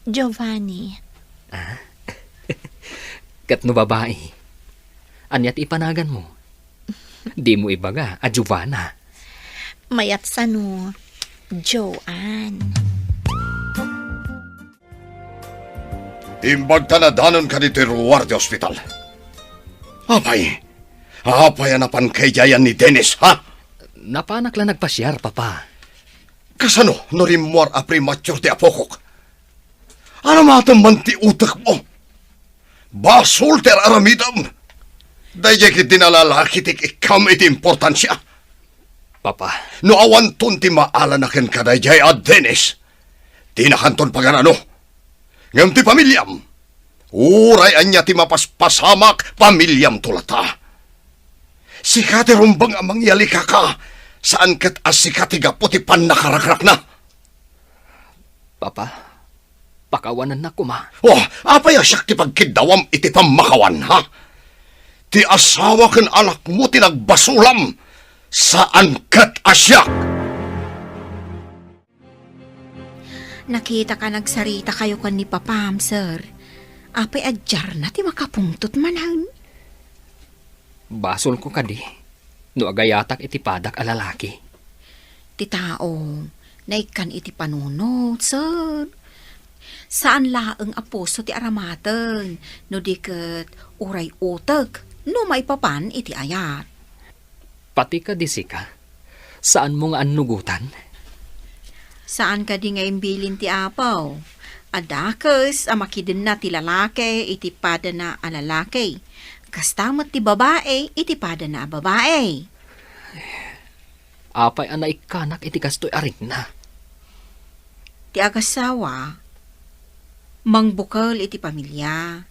Giovanni. Ah? Ket no babai, ania ti ipanaganmo? Dimo ibaga a Giovanna. Mayat sano, Joan. Imbag ta nadanonka ditoy ruar ti ospital. Apay, apay a napanka idiay ni Dennis, ha? Napanak la nagpasiar, Papa. Kasano no rimmuar a premature ti apokok? Ano matem man ti utekmo? Basol ti ar-aramidem. Daydiay ketdi a lalaki ti ikkam iti importansia. Papa. No awanton ti maalanak kenka daydiay a Dennis, dinakanton pagan-ano. Ngem ti pamiliam, uray ania ti mapaspasamak, pamiliamto latta. Sika ti rumbeng a mangyali, kaka, saan ket a sika ti gapu ti pannakarakrakna. Papa, pakawanennak koma. Oh, apay a siak ti pagkiddawam iti pammakawan, ha? Ti asawa ken anakmo ti nagbasolam, saan ket a siak. Nakitaka nagsarita kayo ken ni Papam, sir. Apay a diarna ti makapungtot manen? Basolko kadi no agayatak iti padak a lalaki. Ti tao, naikkan iti panunot, sir. Saan laeng a puso ti aramaten, no di ket uray utek, no maipapan iti ayat. Pati kadi sika, saanmo nga annugotan? Saan kadi nga imbilin ti Apo a dakes a makidenna ti lalaki iti padana a lalaki, kasta met ti babai iti padana a babai? Apay a naikkanak iti kastoy a rikna? Ti agasawa, mangbukel iti pamilia,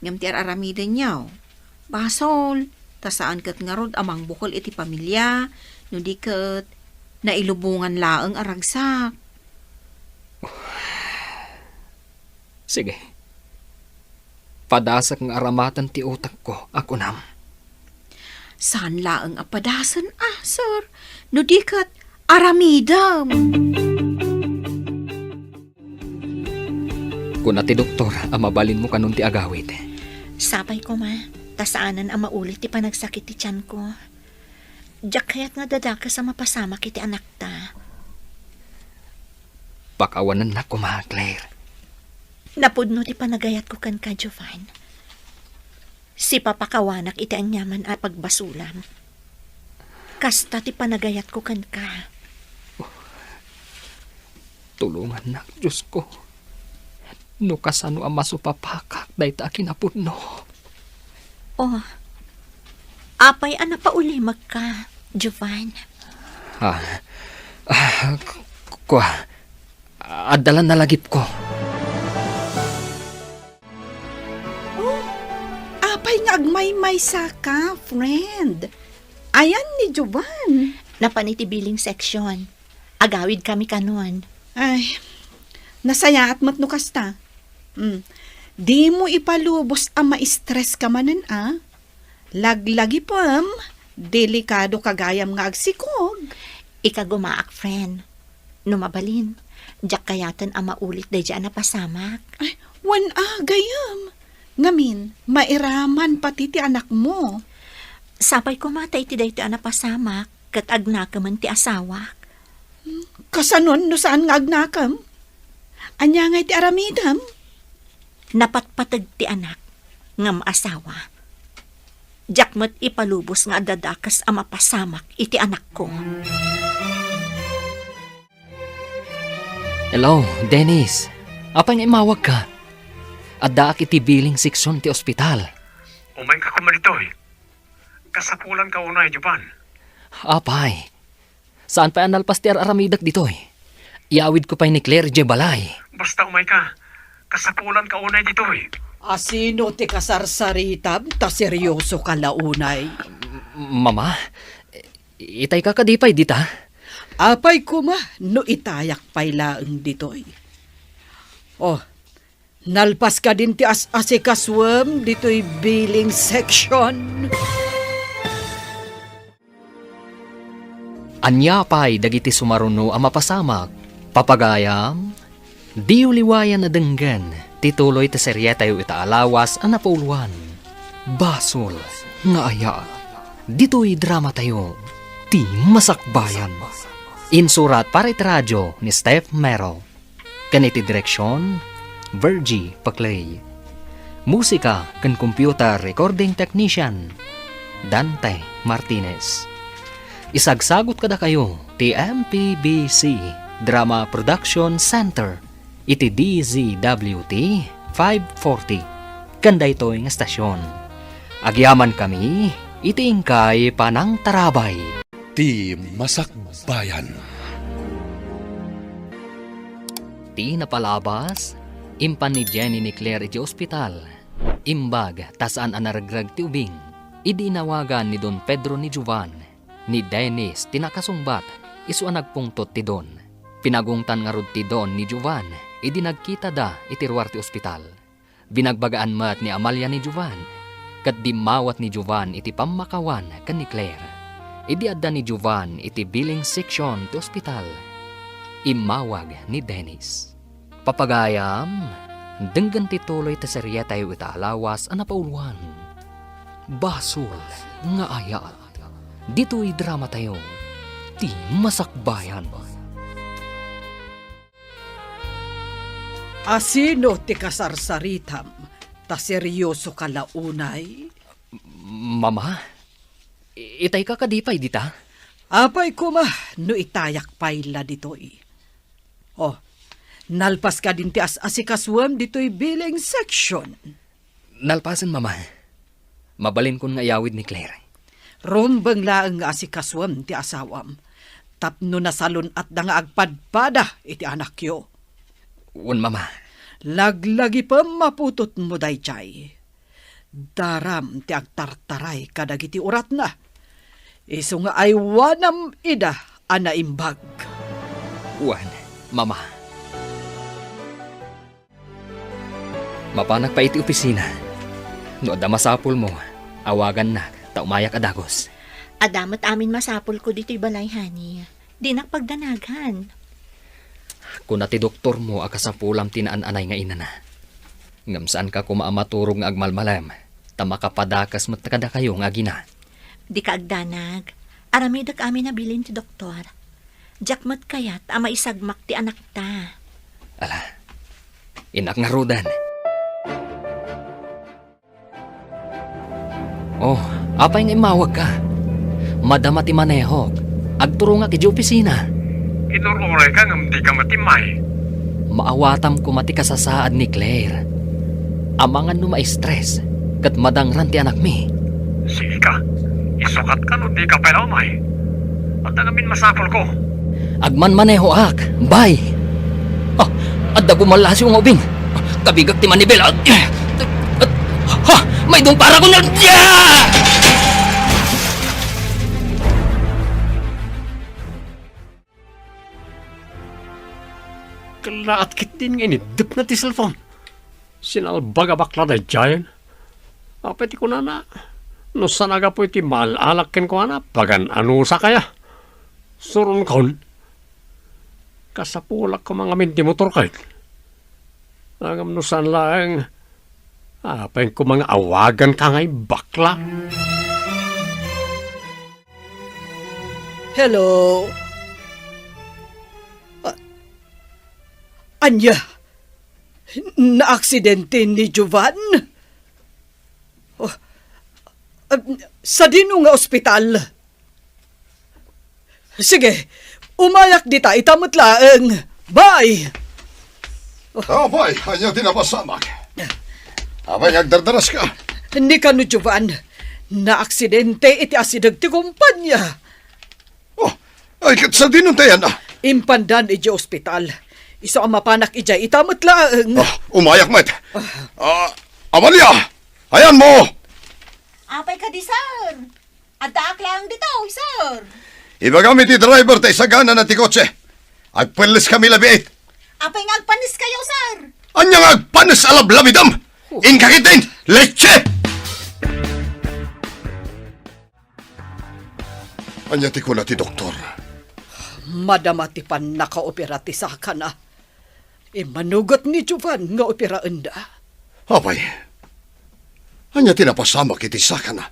ngem ti ar-aramidenyo, basol, ta saan ket ngarud a mangbukel iti pamilia, no di ket nailubongan laeng a ragsak. Sige. Padasek nga aramaten ti utekko a kunam. Saan laeng a padasen a, sir, no di ket aramidem. Kuna ti doktor a mabalinmo kanon ti agawid. Sapay koma, ta saanen a maulit ti panagsakit ti tianko. Diak kayat nga dadakes a mapasamak iti anakta. Pakawanennak koma, Claire. Napudno ti panagayatko kenka, Jovan. Sipapakawanak iti aniaman a pagbasolam. Kasta ti panagayatko kenka. Tulongannak, Diosko. No kasano a masupapakak dayta a kinapudno. Oh, apay a napaulimekka, Jovan? Ah, ah, k-, k-, kua. Adda la nalagipko. Oh, apay nga agmaymaysa ka, friend? Ayan ni Jovan. Napan iti billing section. Agawid kami kanon. Ay, nasayaat met no kasta. Hmm. Dimo ipalubos a ma-stress ka manen a. Laglagipem, delikado ka gayam nga agsikog. Ikagumaak, friend. No mabalin, diak kayaten a maulit daydiay a napasamak. Ay, wen a, gayam. Ngamin, mairaman pati ti anakmo. Sapay koma ta iti daytoy a napasamak, ket agnakemen ti asawak. Hmm, kasanon no saan nga agnakem? Ania ngay ti aramidem? Napatpateg ti anak ngem asawa. Diak met ipalubos nga adda dakes a mapasamak iti anakko. Hello, Dennis. Apay nga immawagka? Addaak iti billing section ti ospital. Umayka koma ditoy. Kasapulanka unay, Jovan. Apay, saan pay a nalpas ti ar-aramidek ditoy. Iyawidko pay ni Claire idiay balay. Basta umayka. Kasapulanka unay ditoy. Asino ti kasarsaritam ta seryosoka la unay? M-, Mama, itayka kadi pay dita? Apay koma no itayak pay laeng ditoy. Oh, nalpas kadin ti as-asikasuem ditoy billing section. Ania pay dagiti sumaruno a mapasamak? Papagayam, diyo liwayan a denggen ti tuloy ti serietayo ita a lawas a napauluan. Basol nga ayat. Ditoy dramatayo, Ti Masakbayan. Insurat para iti radio ni Steph Mero. Ken iti direksion, Virgie Paclay. Musika ken computer recording technician, Dante Martinez. Isagsagut kadakayo ti M P B C Drama Production Center iti D Z W T five forty. Ken daytoy nga estasion, agyamankami iti inkay panangtarabay. Ti Masakbayan. Ti napalabas, impan ni Jenny ni Claire iti ospital. Imbag ta saan a naregreg ti ubing. Idi inawagan ni Don Pedro ni Jovan, ni Dennis ti nakasungbat, isu a nagpungtot ti Don. Pinagungtan ngarud ti Don ni Jovan idi nagkitada iti ruar ti ospital. Binagbagaan met ni Amalia ni Jovan, ket dimmawat ni Jovan iti pammakawan ken ni Claire. Idi adda ni Jovan iti billing section ti ospital, immawag ni Dennis. Papagayam, denggen ti tuloy ti serietayo ita a lawas a napauluan. Basol nga ayat. Ditoy dramatayo, Ti Masakbayan. Asino ti kasarsaritam ta seryosoka la unay? Mama, i-, itayka kadi pay dita? Apay koma no itayak pay la ditoy. Oh, nalpas kadin ti as-asikasuem ditoy billing section. Nalpasen, Mama. Mabalinkon nga iyawid ni Claire. Rumbeng laeng nga asikasuem ti asawam tapno nasalun-atda nga agpadpada iti anakyo. Wen, Mama. Laglagipem maputotmo daydiay. Daram ti agtartaray kadagiti uratna. Isu nga aywanam ida a naimbag. Wen, Mama. Mapanak pay iti opisina. No adda masapulmo, awagannak ta umayak a dagus. Adda met amin masapulko ditoy balay, honey. Dinak pagdanagan. Kuna ti doktormo a kasapulam ti naan-anay nga inana. Ngem saanka koma a maturog nga agmalmalem, ta makapadakes met kadakayo nga agina. Dika agdanag. Aramidek amin a bilin ti doktor. Diak met kayat a maisagmak ti anakta. Ala, innak ngaruden. Oh, apay nga immawagka? Madama ti manehok. Agturongak idiay opisina. Inur-urayka ngem dika matimmay. Maawatam koma ti kasasaad ni Claire. Amangan no ma-stress ket madangran ti anakmi. Sige ka. Isukat ka no dika pay la umay. Adda ngamin masapulko. Agmanmanehoak. Bye! Ah, Adda gumallasiw nga ubing. Kabigak ti manibela. Ha! Maidong para ko na. Kallaat ketdin nga iniddepna ti cellphone. Sinalbag a bakla daydiayen. Apay ti kunana? No saan a gapu iti maal-alak kenkuana, pagan-anusak aya? Suronkon, kasapulak koma ngamin ti motor ket. Ngem no saan laeng, apay koma nga awaganka nga ibakla? Hello? A-, ania? Naaksidente ni Jovan? Oh, ah, sadino nga ospital? Sige, umayak dita ita met laeng. Bye! Apay, ania ti napasamak? Apay nga agdardaraska? Ni kano, Jovan, naaksidente iti asideg ti kumpanya. Oh, ay, ket sadino ti ayanna? Impandan idiay ospital. Isu a mapanak idiay ita met laeng. Ah, umayak met. Ah. Ah, Amalia, ayanmo? Apay kadi, sir? Addaak laeng ditoy, sir. Ibagam iti driver ta isaganana ti kotse. Agpelleskami labiit. Apay nga agpanneskayo, sir? Ania nga agpannes a lablabidem? Oh. Inka ketdin, leche! Ania ti kuna ti doktor? Madama ti pannakaopera ti sakana. Immanugot ni Jovan nga operaenda. Apay, ania ti napasamak iti sakana?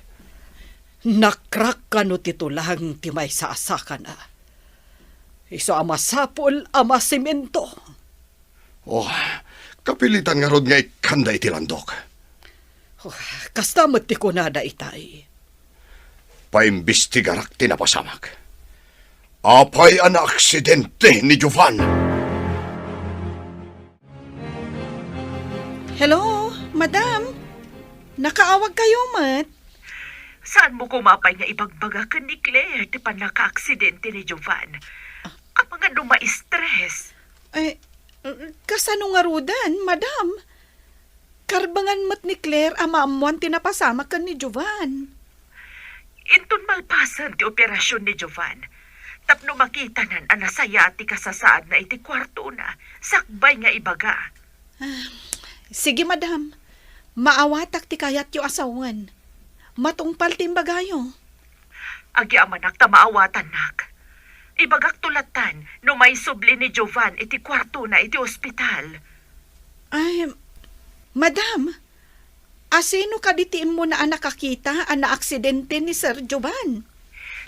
Nakrak kano ti tulang ti maysa a sakana. Isu a masapul a masemento. Oh, kapilitan ngarud nga ikkanda iti landok. Oh, kasta met ti kunada itay. Paimbestigarak ti napasamak. Apay a naaksidente ni Jovan? Hello, madam. Nakaawag kayo met? Saanmo koma pay nga ibagbaga ken ni Claire ti pannakaaksidente ni Jovan? Amangan no ma-stress. Eh, kasano ngaruden, madam? Karbengan met ni Claire a maammoan ti napasamak ken ni Jovan. Inton malpasen ti operasion ni Jovan, tapno makitanan a nasayaat ti kasasaadna iti kuartona, sakbay nga ibaga. Ah, sige, madam. Maawatak ti kayatyo a sawen. Matungpal ti imbagayo. Agyamanak ta maawatannak. Ibagakto lattan no maisubli ni Jovan iti kuartona iti ospital. Ay, madam, asino kadi ti immuna a nakakita a naaksidente ni Sir Jovan?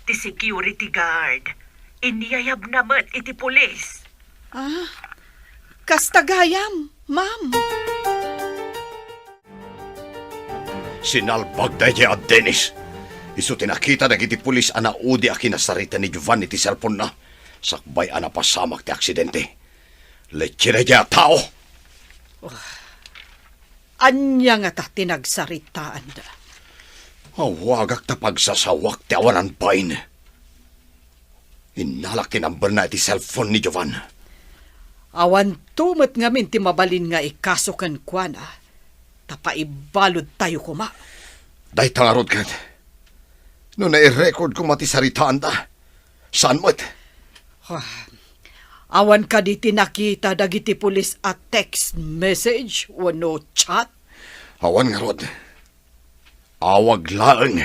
Ti security guard. Inyayabna met iti pulis. Ah, kasta gayam, ma'am. Sinalbag daydiay a Dennis. Isu ti nakita dagiti pulis a naudi a kinasarita ni Jovan iti cellphone-na, sakbay a napasamak ti aksidente. Leche daydiay a tao! Ania ngata ti nagsaritaanda? Awagak ta pagsasawak ti awanan bain. Innalak ti number-na iti cellphone ni Jovan. Awanto met ngamin ti mabalin nga ikaso kenkuana, ta paibaludtayo koma. Dayta ngarud ket, no nai-record koma ti saritaanda, saan met? Ah, awan kadi ti nakita dagiti pulis a text message wenno chat? Awan ngarud. Awag laeng,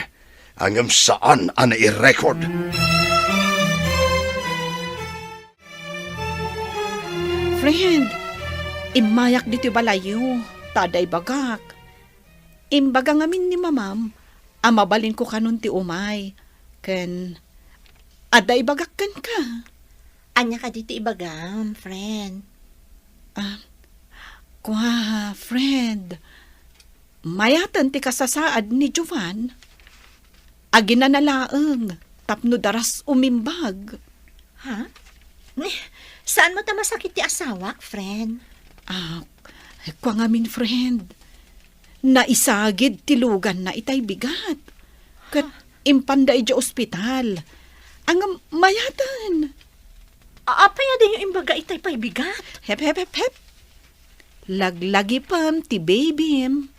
ngem saan a nai-record. Friend, immayak ditoy balayyo, ta adda ibagak. Imbaga ngamin ni mamam a mabalinko kanon ti umay, ken adda ibagak kenka. Ania kadi ti ibagam, friend? Ah, kua, friend. Mayaten ti kasasaad ni Jovan. Aginana laeng tapno daras umimbag. Ha? Ni, saan mo ta masakit ti asawak, friend? Ah, kua ngamin, friend. Naisagid ti luganna itay bigat. Ket impanda idiay ospital. Ngem mayaten. A-, apay a dinyo imbaga itay pay bigat? Hep, hep, hep, hep. Laglagipem ti babym.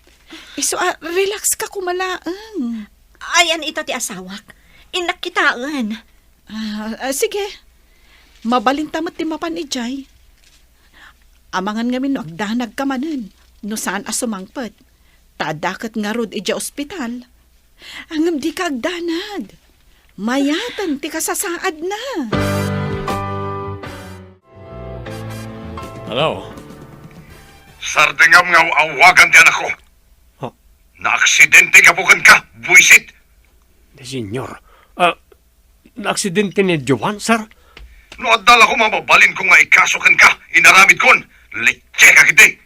Isu a, relax ka koma laeng. Ayan ita ti asawak. Innak kitaen. Ah, ah, sige. Mabalinta met ti mapan idiay. Amangan ngamin no agdanagka manen, no saan a sumangpet. Ta adda ket ngarud idiay ospital. Ngem dika agdanag. Mayaten ti kasasaadna. Hello? Sardengam nga aw-awagan ti anakko. Huh? Naaksidente gapu kenka, buisit. Di, senyor. Ah, naaksidente ni Jovan, sir? No adda la koma mabalinko nga ikaso kenka, inaramidkon. Lecheka ketdi.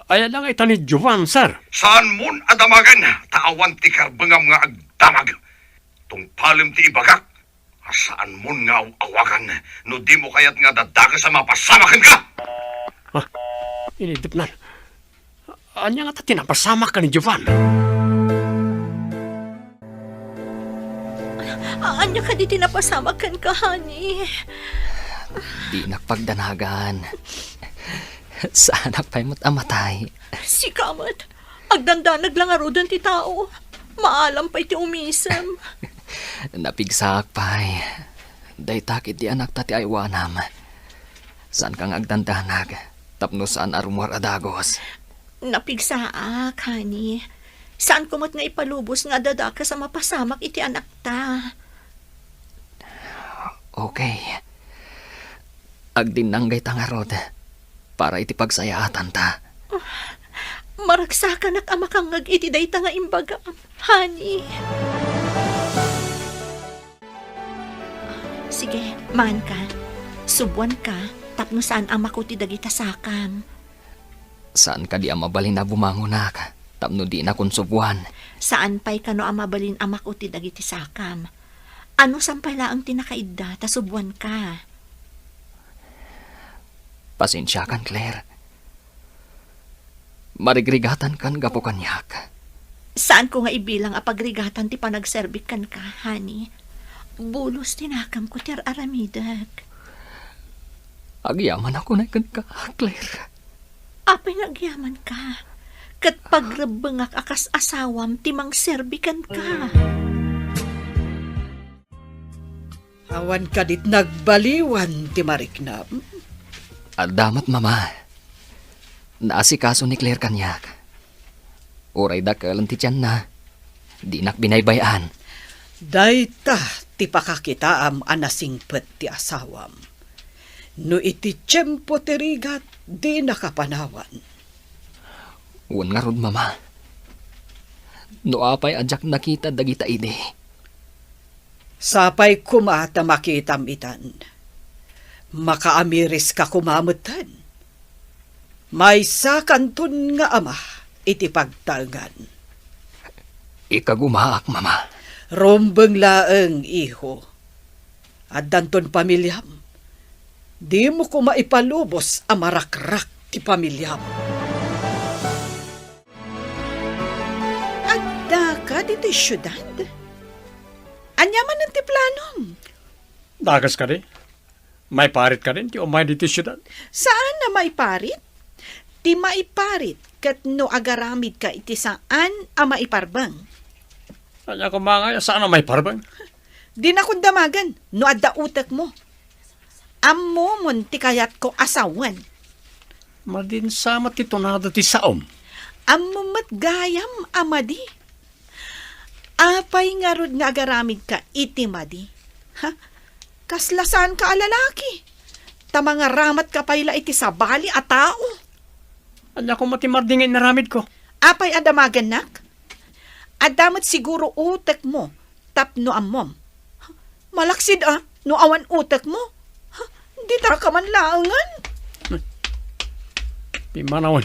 Aya la nga ita ni Jovan, sir. Saanmon a damagen, ta awan ti karbengam nga agdamag. Tungpalem ti ibagak, a saanmon nga aw-awagan no dimo kayat nga adda dakes a mapasamak kenka. Ah, inidepnan. Ania ngata ti napasamak ken ni Jovan? Ania kadi ti napasamak kenka, honey? Dinak pagdanagan. Saanak pay met a matay. Sika met, agdandanag la ngaruden ti tao. Maalam pay ti umisem. Napigsaak pay. Dayta ketdi anakta ti aywanam. Saanka nga agdandanag tapno saan a rummuar a dagus. Napigsaak, honey. Saanko met nga ipalubos nga adda dakes a mapasamak iti anakta. Okay. Agdinnanggayta ngarud para iti pagsayaatanta. Maragsakanak a makangngeg iti dayta nga imbagam, honey. Sige, maanka. Subuanka tapno saan a maku ti dagita sakam. Saan kadi a mabalin a bumangonak tapno dinakon subuan? Saan pay kano a mabalin a maku ti dagiti sakam. Anusan pay laeng ti nakaidda ta subuanka. Pasensiakan, Claire. Marigrigatankan gapu kaniak. Saanko nga ibilang a pagrigatan ti panagserbik kenka, honey. Bulos ti nakemko ti ar-aramidek. Agyamanak unay kenka, Claire. Apay nga agyamanka? Ket pagrebbengak a kas asawam ti mangserbi kenka. Awan kadit nagbaliwan ti mariknam? Adda met, Mama. Naasikaso ni Claire kaniak. Uray dakelen ti tianna, dinak binaybay-an. Dayta ti pakakitaam a nasingpet ti asawam. No iti tiempo ti rigat, dinaka panawan. Wen ngarud, Mama. No apay a diak nakita dagita idi. Sapay koma ta makitam itan. Makaamiriska koma metten. Maysakanton nga ama iti pagtaengan. Ikagumaak, Mama. Rumbeng laeng, iho. Addanton pamiliam. Dimo koma ipalubos a marakrak ti pamiliam. Addaka ditoy siudad? Ania manen ti planom? Dakes kadi? Maiparit kadin ti umay ditoy siudad? Saan a maiparit? Ti maiparit ket no agaramidka iti saan a maiparbeng. Ania koma nga saan a maiparbeng? Dinakon damagen no adda utekmo. Ammomon ti kayatko a sawen. Madin sa met ti tunada ti saom. Ammom met gayam a madi. Apay ngarud nga agaramidka iti madi? Ha? Kasla saanka a lalaki? Ta mangaramatka pay la iti sabali a tao. Ania koma ti madi nga inaramidko? Apay a damagennak? Adda met siguro utekmo tapno ammom. Malaksid a no awan utekmo. Ditaka man laengen. Pimmanawen.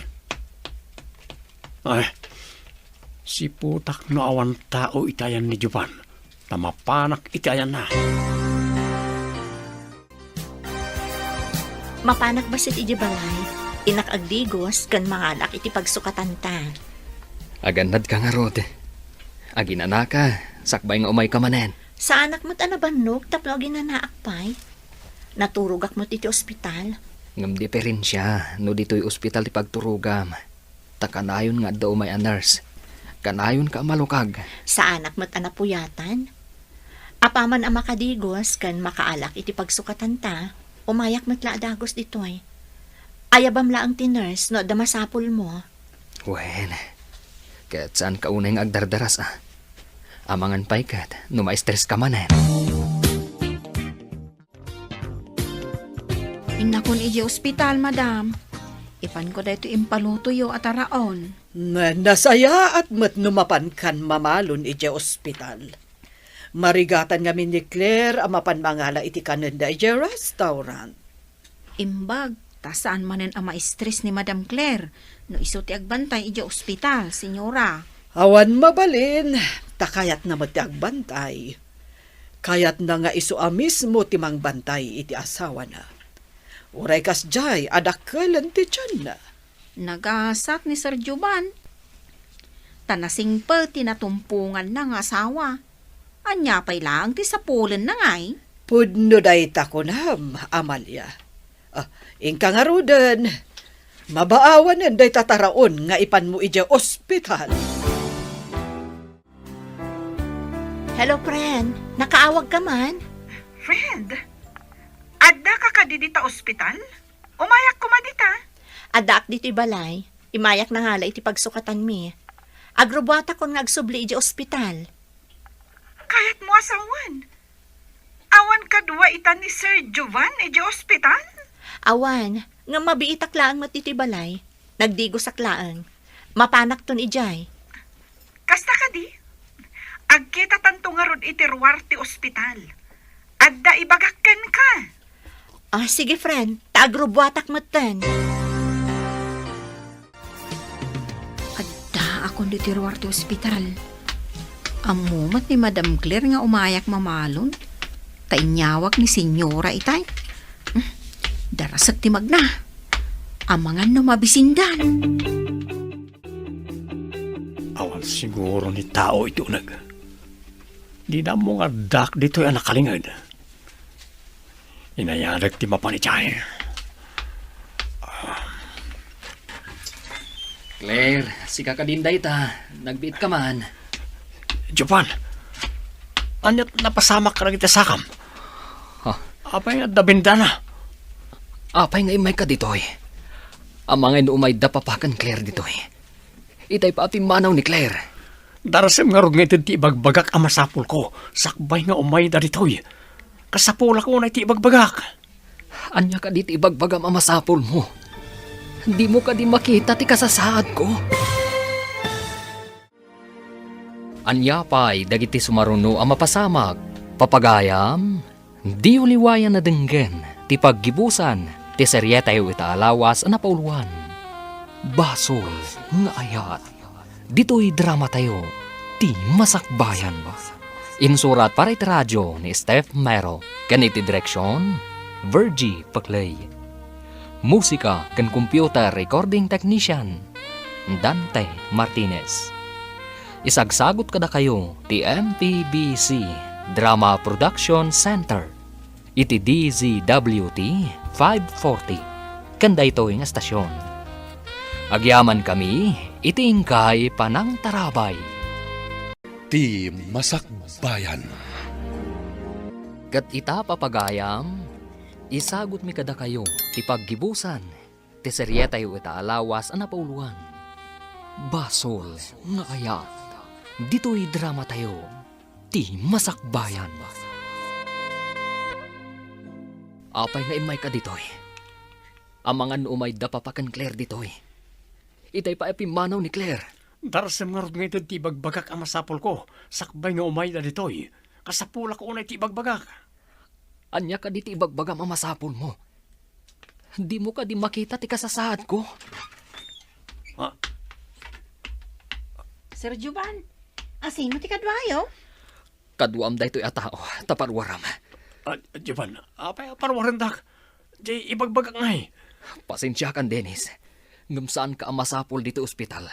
Ay, siputak no awan tao iti ayan ni Jovan, ta mapanak iti ayanna. Mapanak bassit idiay balay, innak agdigos ken mangalak iti pagsukatanta. Agannadka ngarud. Aginanaka, sakbay nga umayka manen. Saanak met a nabannog tapno aginanaak pay. Naturogak met iti ospital. Ngem diferensia no ditoy ospital ti pagturogam. Ta kanayon nga adda umay a nurse. Kanayonka a malukag. Saanak met a napuyatan. Apaman a makadigos ken makaalak iti pagsukatanta, umayak met la a dagus ditoy. Ayabam laeng ti nurse no adda masapulmo. Wen, ket saanka unay nga agdardaras a. Amangan pay ket no ma-stress ka manen. Innakon idiay ospital, madam. Ipanko daytoy impalutoyo a taraon. Na-, nasayaat met no mapankan mamalon idiay ospital. Marigatan ngamin ni Claire a mapan mangala iti kanenda idiay restaurant. Imbag, ta saan manen a ma-stress ni Madam Claire no isu ti agbantay idiay ospital, senyora. Awan mabalin, ta kayatna met ti agbantay. Kayatna nga isu a mismo ti mangbantay iti asawana. Uray kasdiay a dakkelen ti tianna. Nagasat ni Sir Jovan. Ta nasingpet ti natumponganna nga asawa. Ania pay laeng ti sapulenna ngay? Pudno dayta kunam, Amalia. Ah, inka ngaruden. Mabaawanen dayta taraon nga ipanmo idiay ospital. Hello, friend. Nakaawag ka man? Friend, adda ka kadi dita ospital? Umayak koma dita. Addaak ditoy balay. Imayak nangala iti pagsukatanmi. Agrubuatakon nga agsubli idiay ospital. Kayatmo a sawen? Awan kadua ita ni Sir Jovan idiay ospital? Awan, ngem mabiitak laeng met ditoy balay. Nagdigosak laeng. Mapanakton idiay. Kasta kadi? Agkitatanto ngarud iti ruar ti ospital. Adda ibagak kenka. Ah, sige, friend. Ta agrubuatak metten. Addaakon ditoy ruar ti ospital. Ammo met ni Madam Claire nga umayak mamalon. Ta inyawag ni Senyora itay. Hmm, darasek ti magna. Amangan no mabisindan. Awan siguro ni tao iti uneg. Dina ammo nga addak ditoy a nakalinged. Inayadek ti mapan idiay. Claire, sika kadin dayta. Nagbiit ka man. Jovan, ania ti napasamak kadagiti sakam? Ha? Apay nga adda bendana? Apay nga immayka ditoy? Amangan no umayda papa ken Claire ditoy. Itay pa a pimmanaw ni Claire. Darasem ngarud nga ited ti ibagbagak a masapulko, sakbay nga umayda ditoy. Kasapulak unay ti ibagbagak. Ania kadi ti ibagbagam a masapulmo? Dimo kadi makita ti kasasaadko? Ania pay dagiti sumaruno a mapasamak? Papagayam, diyo liwayan a denggen ti paggibusan ti serietayo ita a lawas a napauluan, Basol nga Ayat. Ditoy dramatayo, ti Masakbayan. Insurat para iti radio ni Steph Mero, ken iti direksion, Virgie Paclay. Musika ken computer recording technician, Dante Martinez. Isagsagut kadakayo ti M P B C Drama Production Center iti D Z W T five forty ken daytoy nga estasion. Agyamankami iti inkay panangtarabay. Ti Masakbayan. Ket ita, papagayam, isagutmi kadakayo ti paggibusan ti serietayo ita a lawas a napauluan, Basol nga Ayat. Ditoy dramatayo, ti Masakbayan. Apay nga immayka ditoy? Amangan no umayda papa ken Claire ditoy. Itay pa a pimmanaw ni Claire. Darasem ngarud nga ited ti ibagbagak a masapulko, sakbay nga umayda ditoy. Kasapulak unay ti ibagbagak. Ania kadi ti ibagbagam a masapulmo? Dimo kadi makita ti kasasaadko? Ah. Sir Jovan, asino ti kaduayo? Kaduam daytoy a tao, ta paruaram. Ah, Jovan, apay a paruarendak? Di ibagbagak ngay. Pasensiakan, Dennis. Ngem saanka a masapul ditoy ospital.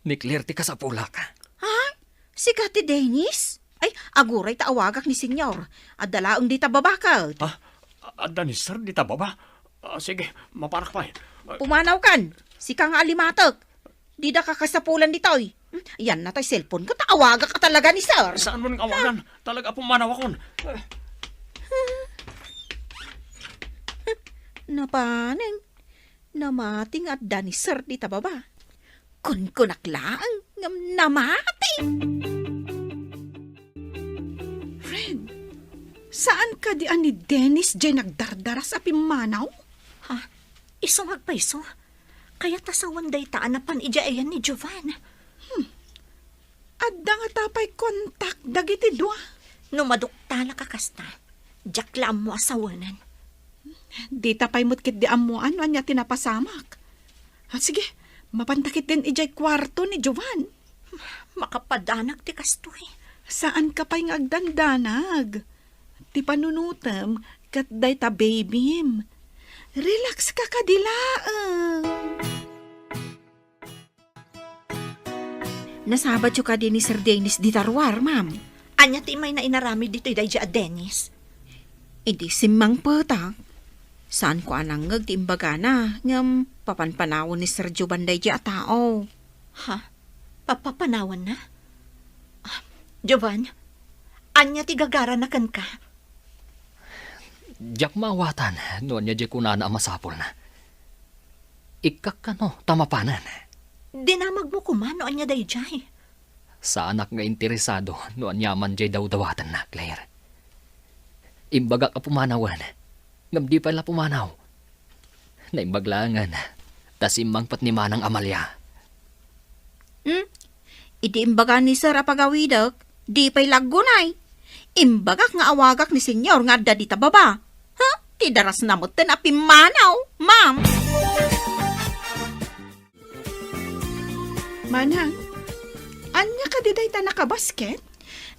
Ni Claire ti kasapulak. Ha? Sika ti Dennis? Ay, aguray ta awagak ni Senyor. Adda laeng dita baba ket. Ha? Adda ni Sir dita baba? Ah, sige, mapanak pay. Ah, Pumanawkan, sika nga alimatek. Dida ka kasapulan ditoy. Hmm, yan na tay cellphone ko, ta awagak a talaga ni sir. Saan mo nang awagan? Talaga pumanaw akon. Napanen, namati nga adda ni sir dita baba. Kunkunak laeng ngem namati. Fred, saan kadi a ni Dennis jay nagdardaras a pimmanaw? Ha? Isu nga agpayso? Kayat a sawen dayta a napan idiay ayan ni Jovan. Hmm. Adda ngata pay kontak dagiti dua? No maduktalak a kasta, diak la ammo a sawenen. Dita pay met ketdi ammoan no ania ti napasamak. Ah, sige, mapanta ketdin idiay kuarto ni Jovan. Makapadanag ti kastoy. Saanka pay nga agdandanag. Ti panunotem ket dayta babym. Relax ka kadi laeng. Nasabatyo kadi ni Sir Dennis dita ruar, ma'am? Ania ti imayna inaramid ditoy daydi a Dennis? Idi simmangpetak, saanko a nangngeg ti imbagana, ngem papanpanawen ni Sir Jovan daydi a tao. Ha? Papapanawanna? Ah, Jovan, ania ti gagarana kenka? Diak maawatan no ania diay kunana a masapulna. Ikkak kano ta mapanen. Dinamagmo koma no ania daydiay. Saanak nga interesado no aniaman diay dawdawatenna, Claire. Imbagak a pumanawen, ngem di pay la pumanaw. Naimbag laengen, ta simmangpet ni Manang Amalia. Hmm? Idi imbaga ni Sir a pagawidek, di pay la aggunay. Imbagak nga awagak ni Senyor nga adda dita baba. Ha? Ti darasna metten a pimmanaw, ma'am. Manang, ania kadi dayta nakabasket?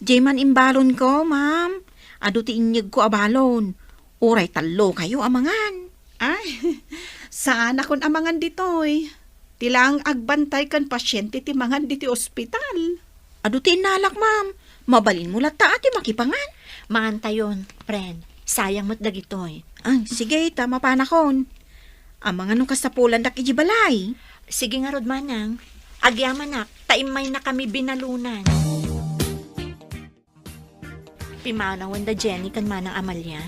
Diay man imbalonko, ma'am. Adu ti inyegko a balon. Uray tallokayo a mangan. Ay, saanakon a mangan ditoy. Ti laeng agbantay ken pasiente ti mangan ditoy ospital. Adu ti innalak, ma'am. Mabalinmo latta a ti makipangan. Mangantayon, friend. Sayang met dagitoy. Ay, sige, ta mapanakon. Amangan no kasapulandak idiay balay. Sige ngarud, manang. Agyamanak, ta immaynakami binalunan. Pimanawen da Jenny ken Manang Amalia.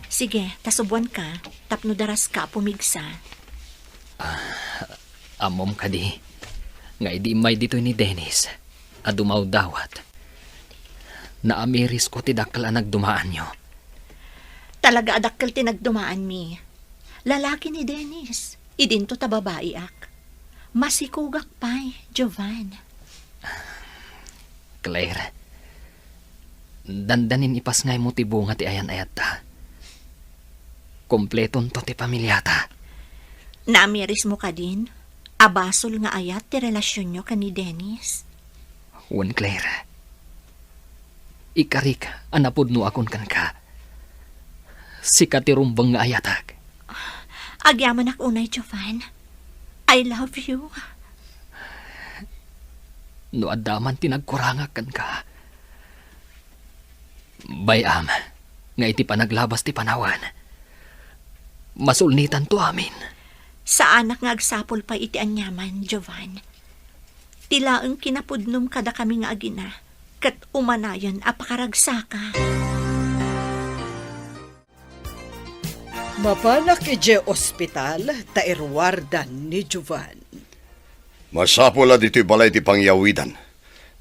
Sige, ta subuanka, tapno daraska a pumigsa. Ah, ammom kadi, nga idi immay ditoy ni Dennis a dumawdawat, naamirisko ti dakkel a nagdumaanyo. Talaga a dakkel ti nagdumaanmi. Lalaki ni Dennis, idinto ta babaiak. Masikugak pay, Jovan. Claire, dandanin ipasngaymo ti bunga ti ayan-ayatta. Kompletonto ti pamiliata. Naamirismo kadin a basol nga ayat ti relasionyo ken ni Dennis? Wen, Claire. Ikarik a napudnoakon kenka. Sika ti rumbeng nga ayatek. Agyamanak unay, Jovan. I love you. No adda man ti nagkurangak kenka, bay-am nga iti panaglabas ti panawen, masulnitanto amin. Saanak nga agsapul pay iti aniaman, Jovan. Ti laeng kinapudnom kadakami nga agina, ket umanayen a pakaragsaka. Mapanak idiay ospital ta iruardan ni Jovan. Masapul a ditoy balay ti pangyawidan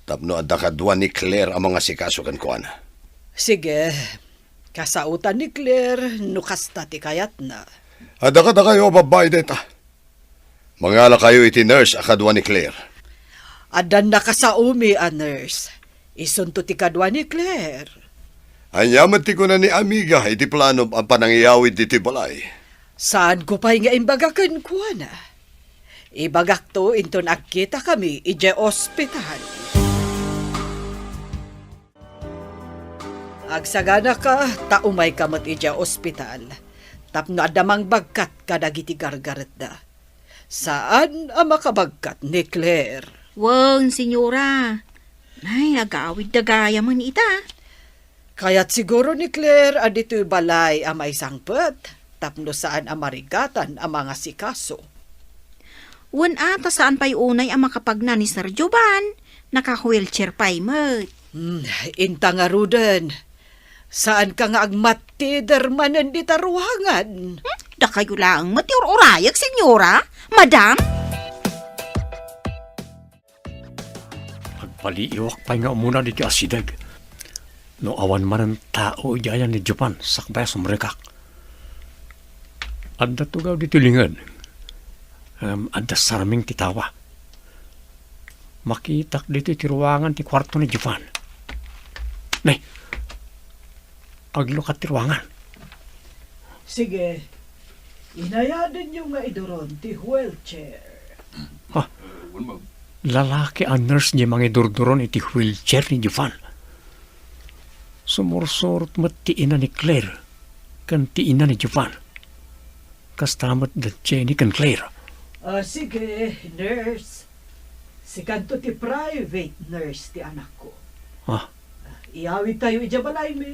tapno adda kadua ni Claire a mangasikaso kenkuana. Sige, kasaotan ni Claire no kasta ti kayatna. Adda kadakayo a babbai dayta. Mangalakayo iti nurse a kadua ni Claire. Addan nakasaomi a nurse. Isunto ti kadua ni Claire. Ania met ti kuna ni amiga iti planom a panangyawid ditoy balay? Saanko pay nga imbaga kenkuana. Ibagakto inton agkitakami idiay ospital. Agsaganaka ta umayka met idiay ospital tapno adda mangbagkat kadagiti gargaretda. Saan a makabagkat ni Claire. Wen, senyora. Ay, agawidda gayamen ita. Kayat siguro ni Claire a ditoy balay a maisangpet. tapno saan a marigatan a mangasikaso. Wen a, ta saan pay unay a makapagna ni Sir Jovan. Naka-wheelchair pay met. Hmm, inta ngaruden. Saanka nga agmattider manen dita ruangan? Hmm? Dakayo laeng met ti ur-urayek, senyora? Madam? Agpaliiwak pay nga umuna ditoy asideg. No awan manen tao idiay ni Jovan, sakbay a sumrekak. Adda tugaw ditoy linged. Ngem adda sarming ti tawa. Makitak ditoy ti ruangan ti kuarto ni Jovan. Nay, aglukat ti ruangan. Sige, inayadenyo nga iduron ti wheelchair. Ha? Lalaki a nurse diay mangidurduron iti wheelchair ni Jovan. Sumursurot met ti ina ni Claire ken ti ina ni Jovan. Kasta met da Jenny ken Claire. Ah, sige, nurse. Sikanto ti private nurse ti anakko. Ah. Iyawidtayo idiay balaymi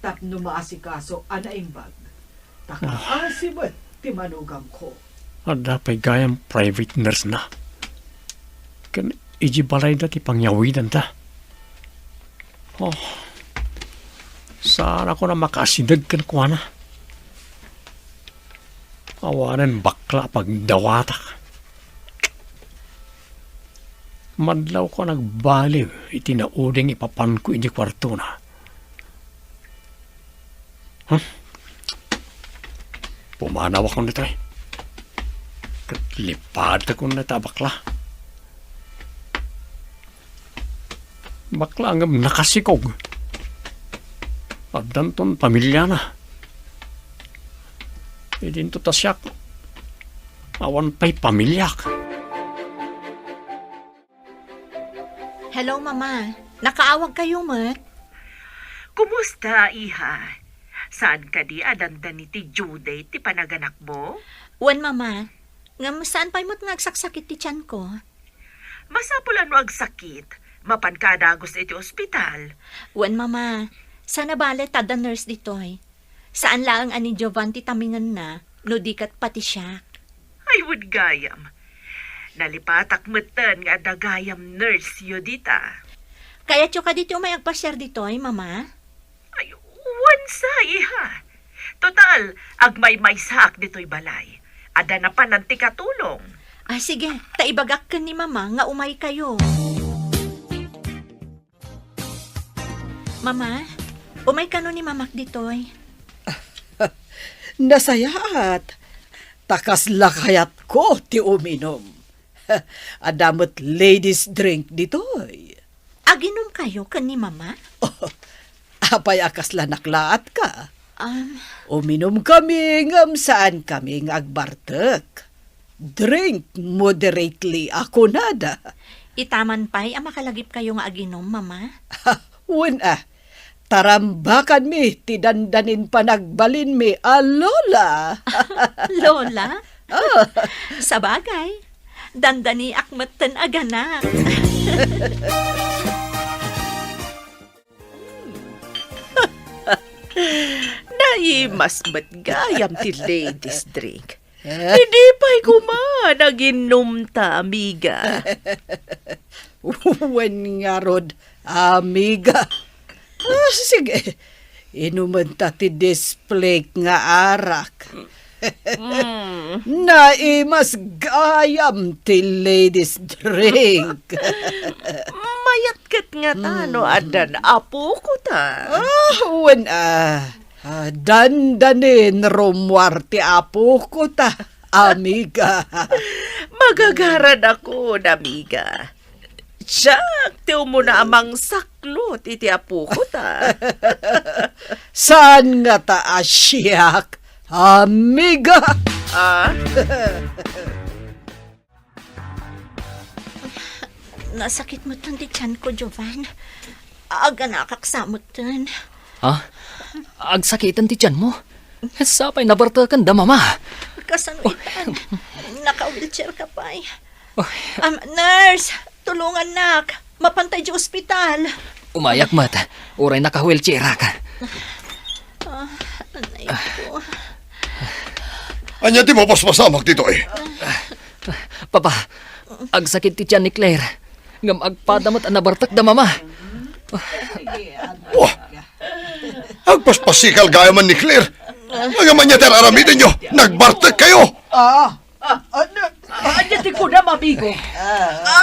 tapno maasikaso a naimbag. Ta kaasi met ti manugangko. Adda pay gayam private nurse na. Ken idiay balayda ti pangyawidanta. Oh, saanakon a makaasideg kenkuana. Awanen bakla a pagdawatak. Madlawko a nagbaliw iti nauding ipapanko idiay kuartona. Hmm? Pumanawakon ditoy. Ket lipadekon dayta a bakla. Bakla ngem nakasikog. Addanton pamiliana. Idinto ta siak, awan pay pamiliak. Hello, Mama. Nakaawagkayo met? Kumusta, iha? Saan kadi a dandani ti due date ti panaganakmo? Wen, Mama. Ngem saan pay met nga agsaksakit ti tianko. Masapul a no agsakit, mapanka a dagus iti ospital. Wen, Mama. Saan a bale ta adda nurse ditoy. Saan laeng a ni Jovan ti tamingenna, no di ket pati siak. Ay, wen gayam. Nalipatak metten nga adda gayam nurse-yo dita. Kayatyo kadi ti umay agpasiar ditoy, Mama? Ay, wen sa, iha. Total, agmaymaysaak ditoy balay. Adda napanan ti katulong. Ah, sige, ta ibagak ken ni Mama nga umaykayo. Mama, umay kano ni Mamak ditoy? Nasayaat. Ta kasla kayatko ti uminum. Adda met ladies drink ditoy. Aginumkayo ken ni Mama? Apay a kasla naklaatka? Um, Uminumkami ngem saankami nga agbartek. Drink moderately a kunada. Itaman pay a makalagipkayo nga aginum, Mama? Wen a, tarambakanmi ti dandanin panagbalinmi a Lola. Lola? Oh. Sabagay, dandaniak metten a ganak. Naimas met gayam ti ladies drink. Idi pay koma naginnumta, amiga. Wen ngarud, amiga. Ah, sige, inumenta ti display nga arak. Mm. Naimas gayam ti ladies drink. Mayat ket ngata no addan apokota. Ah, wen a. Ah, dandanin rummuar ti apokota, amiga. Magagaradakon, amiga. Siak ti umuna a mangsaklot iti apokota. Saan ngata a siak, amiga? Ah? Nasakit metten ti tianko, Jovan. Aganakak sa metten. Ha? Agsakiten ti tianmo? Sapay nabarteken da Mama. Kasano itan? Naka-wheelchair ka pay. Oy. Um, nurse, tulungannak. Mapantay di ospital. Umayak met. Uray naka-wheelchairak. Ah, anay ko. Ania ti mapaspasamak ditoy? Papa, agsakit ti tian ni Claire. Ngem agpada met a nabartek da Mama. Wah! Agpaspasikal gayam ni Claire. Ngem ania ti ar-aramidenyo? Nagbartek kayo! Ah, ah, ano, ania ti kunam, amigo?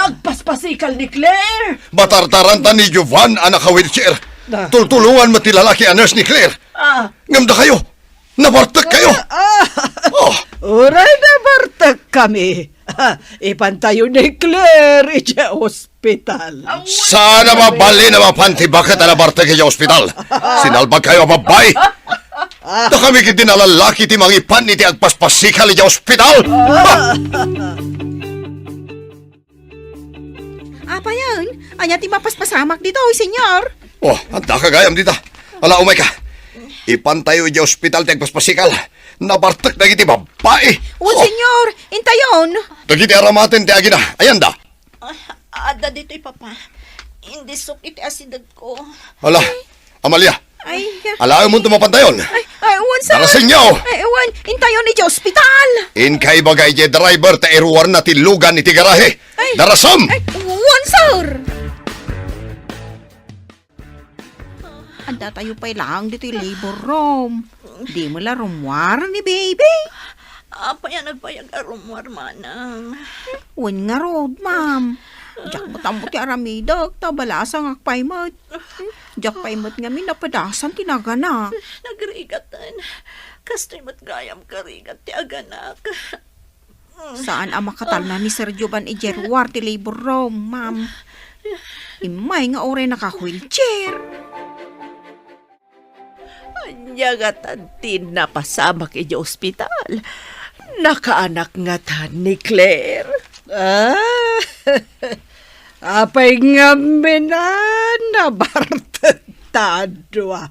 Agpaspasikal ni Claire? Batartaranta ni Jovan a naka-wheelchair. Ah. Tultulongan met ti lalaki a nurse ni Claire. Ah. Ngem dakayo, nabartek kayo. Ah. Oh. Uray nabartek kami. Ipantayo ni Claire idiay ospital. Saan a mabalin a mapan ti baket a nabartek idiay ospital. Sinalbag kayo a babbai. Dakami ketdi a lalaki ti mangipan iti agpaspasikal idiay ospital. Apayen, ania ti mapaspasamak ditoy, Senyor? Oh, adda ka gayam dita. Ala, umayka. Ipantayo idiay ospital ti agpaspasikal. Nabartek dagiti babbai. Wen, oh, Senyor, intayon. Dagiti aramaten ti agina. Ayanda. Ah, adda ditoy, Papa. Indisok iti asidegko. Ala, Amalia. Ay. Alaemon ti mapantayon. Ay, ay, wen, sir. Darasenyo. Ay, wen, intayon idiay ospital. Inka ibaga idiay driver ta iruarna ti lugan iti garahe. Ay. Darasem. Ay, wen, sir. Adda tayo pay laeng ditoy labor room. Di mo la rummuar ni baby? Apay a nagbayag a rummuar, manang? Wen ngarud, ma'am. Diak met ammo ti aramidek, ta balasangak pay met. Diak pay met ngamin napadasan ti naganak. Nagrigaten. Kastoy met gayam karigat ti aganak. Saan a makatalna ni Sir Jovan idiay ruar ti labor room, ma'am. Immay nga uray naka-wheelchair. Ania ngatan ti napasamak idiay ospital? Nakaanak ngatan ni Claire? Ah, apay ngamin a nabartek ta dua?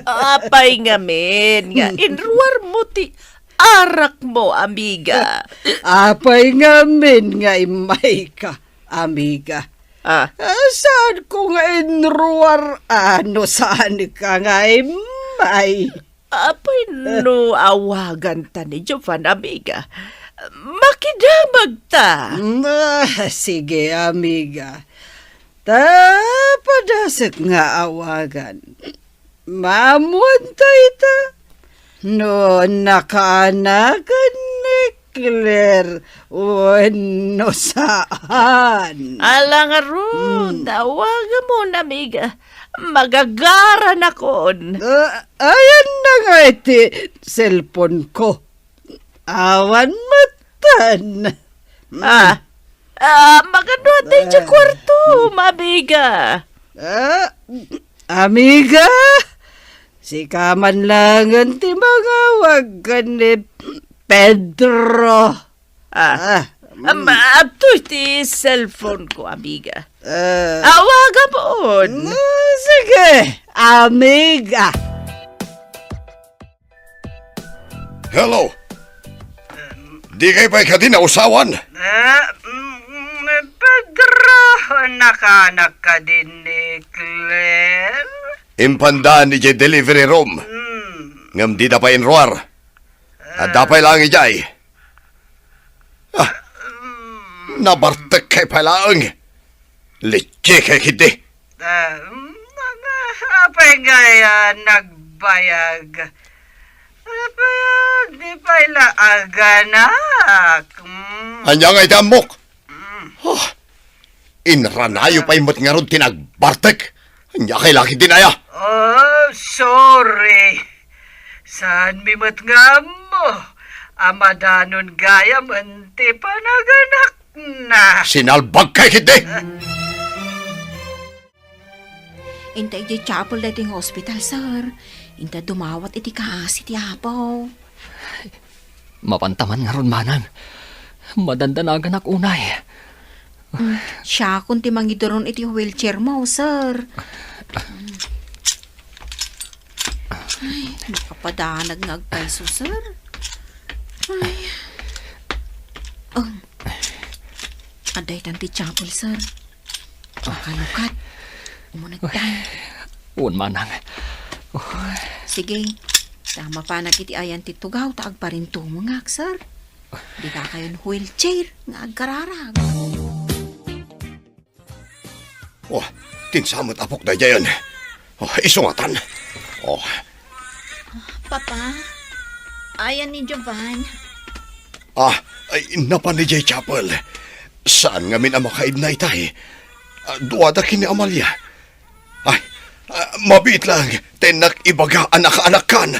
Apay ngamin nga inruar mo ti arak mo, amiga? Apay ngamin nga immay ka, amiga? Ah. Ah, saan ko nga inruar, ah, no saan ka nga immay? Apay no awagan ta ni Jovan, amiga. Makidamag ta. Mm, ah, sige, amiga. Ta padasek nga awagan. Maammuan ta ita no nakaanakan ni Claire wenno saan. Ala ngarud, hmm, awagamon, amiga. Magagaranakon. Ah, ayan na nga iti cellphone ko. Awan metten. Ah, ah, magano ti idiay kwarto, amiga? Ah, amiga, sika man laengen ti mangawag ken ni Pedro. Ah, ah, am, adtoy ti cellphone ko, amiga. Ah. Awagamon. Mm, sige, amiga. Hello. Di kay pay kadi nausawan? Eh, mm, Pedro, nakaanak kadi ni Claire? Impanda idiay delivery room. Hmm. Ngem dida pay inruar. Adda pay laeng idiay. Ah, nabartek kay pay laeng. Litsi kay kidi. Ah, mm, apay ngay a nagbayag? Apay a di pay la aganak? Mm. Ania ngay ti ammok? Mm. Ah, inranayo pay met ngarud ti nagbartek. Ania kay la kadi aya? Oh, sorry. Saanmi met nga ammo a madanon gayam ti panaganakna. Sinalbag kay kidi! Inta idiay chapel daytoy nga hospital, sir. Inta dumawat iti kaasi ti Apo. Mapanta man ngarud, manang. Madandanaganak unay. Mm, siakon ti mangiduron iti wheelchair mo, sir. Ay, makapadanag nga agpayso, sir. Ay. Oh. Adda itan ti chapel, sir. Makalukat. Umunegtan. Wen, manang. Sige. Ta mapanak iti ayan ti tugaw ta agparintumengak, sir. Dika kayon wheelchair nga agkararag. Oh, kinsa met apok daydiayen. Oh, isungatan. Oh. Papa, ayan ni Jovan. Ah, ay, napan idiay chapel. Saan ngamin a makaibna itay? Ah, duada ken ni Amalia. Ay, ah, mabiit lang, tennak ibaga a nakaanakkan.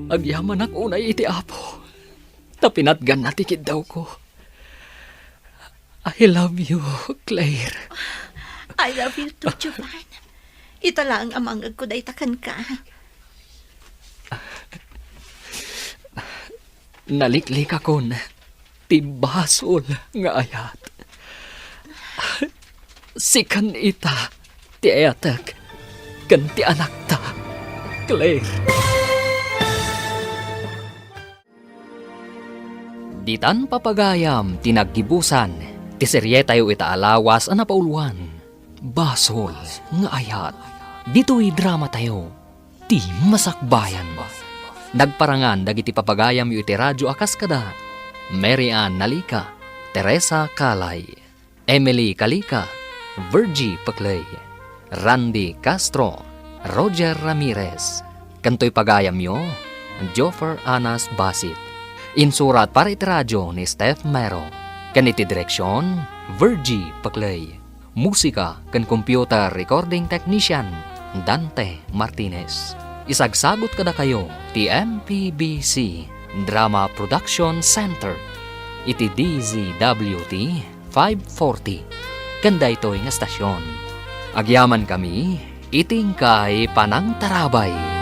Agyamanak unay iti Apo, ta pinatganna ti kiddawko. I love you, Claire. I love you too, Jovan. Ita laeng a mangngegko dayta kenka. Naliklikakon ti basol nga ayat. Sikan ita ti ayatek ken ti anakta, Claire. Ditan papagayam ti naggibusan ti serietayo ita a lawas a napauloan, Basol nga Ayat. Ditoy dramatayo, ti masakbayan. Nagparangan dagiti papagayamyo iti radyo a kas kada Mary Ann Nalica, Teresa Calay, Emily Calica, Virgie Pecley, Randy Castro, Roger Ramirez, ken toy pagayamyo, Joffer Anas Basit. Insurat para iti radyo ni Steph Mero, ken iti direksyon, Virgie Pecley. Musika ken computer recording technician, Dante Martinez. Isagsagut kadakayo ti M P B C Drama Production Center iti D Z W T five forty ken daytoy nga stasyon. Agyamankami iti inkay panangtarabay.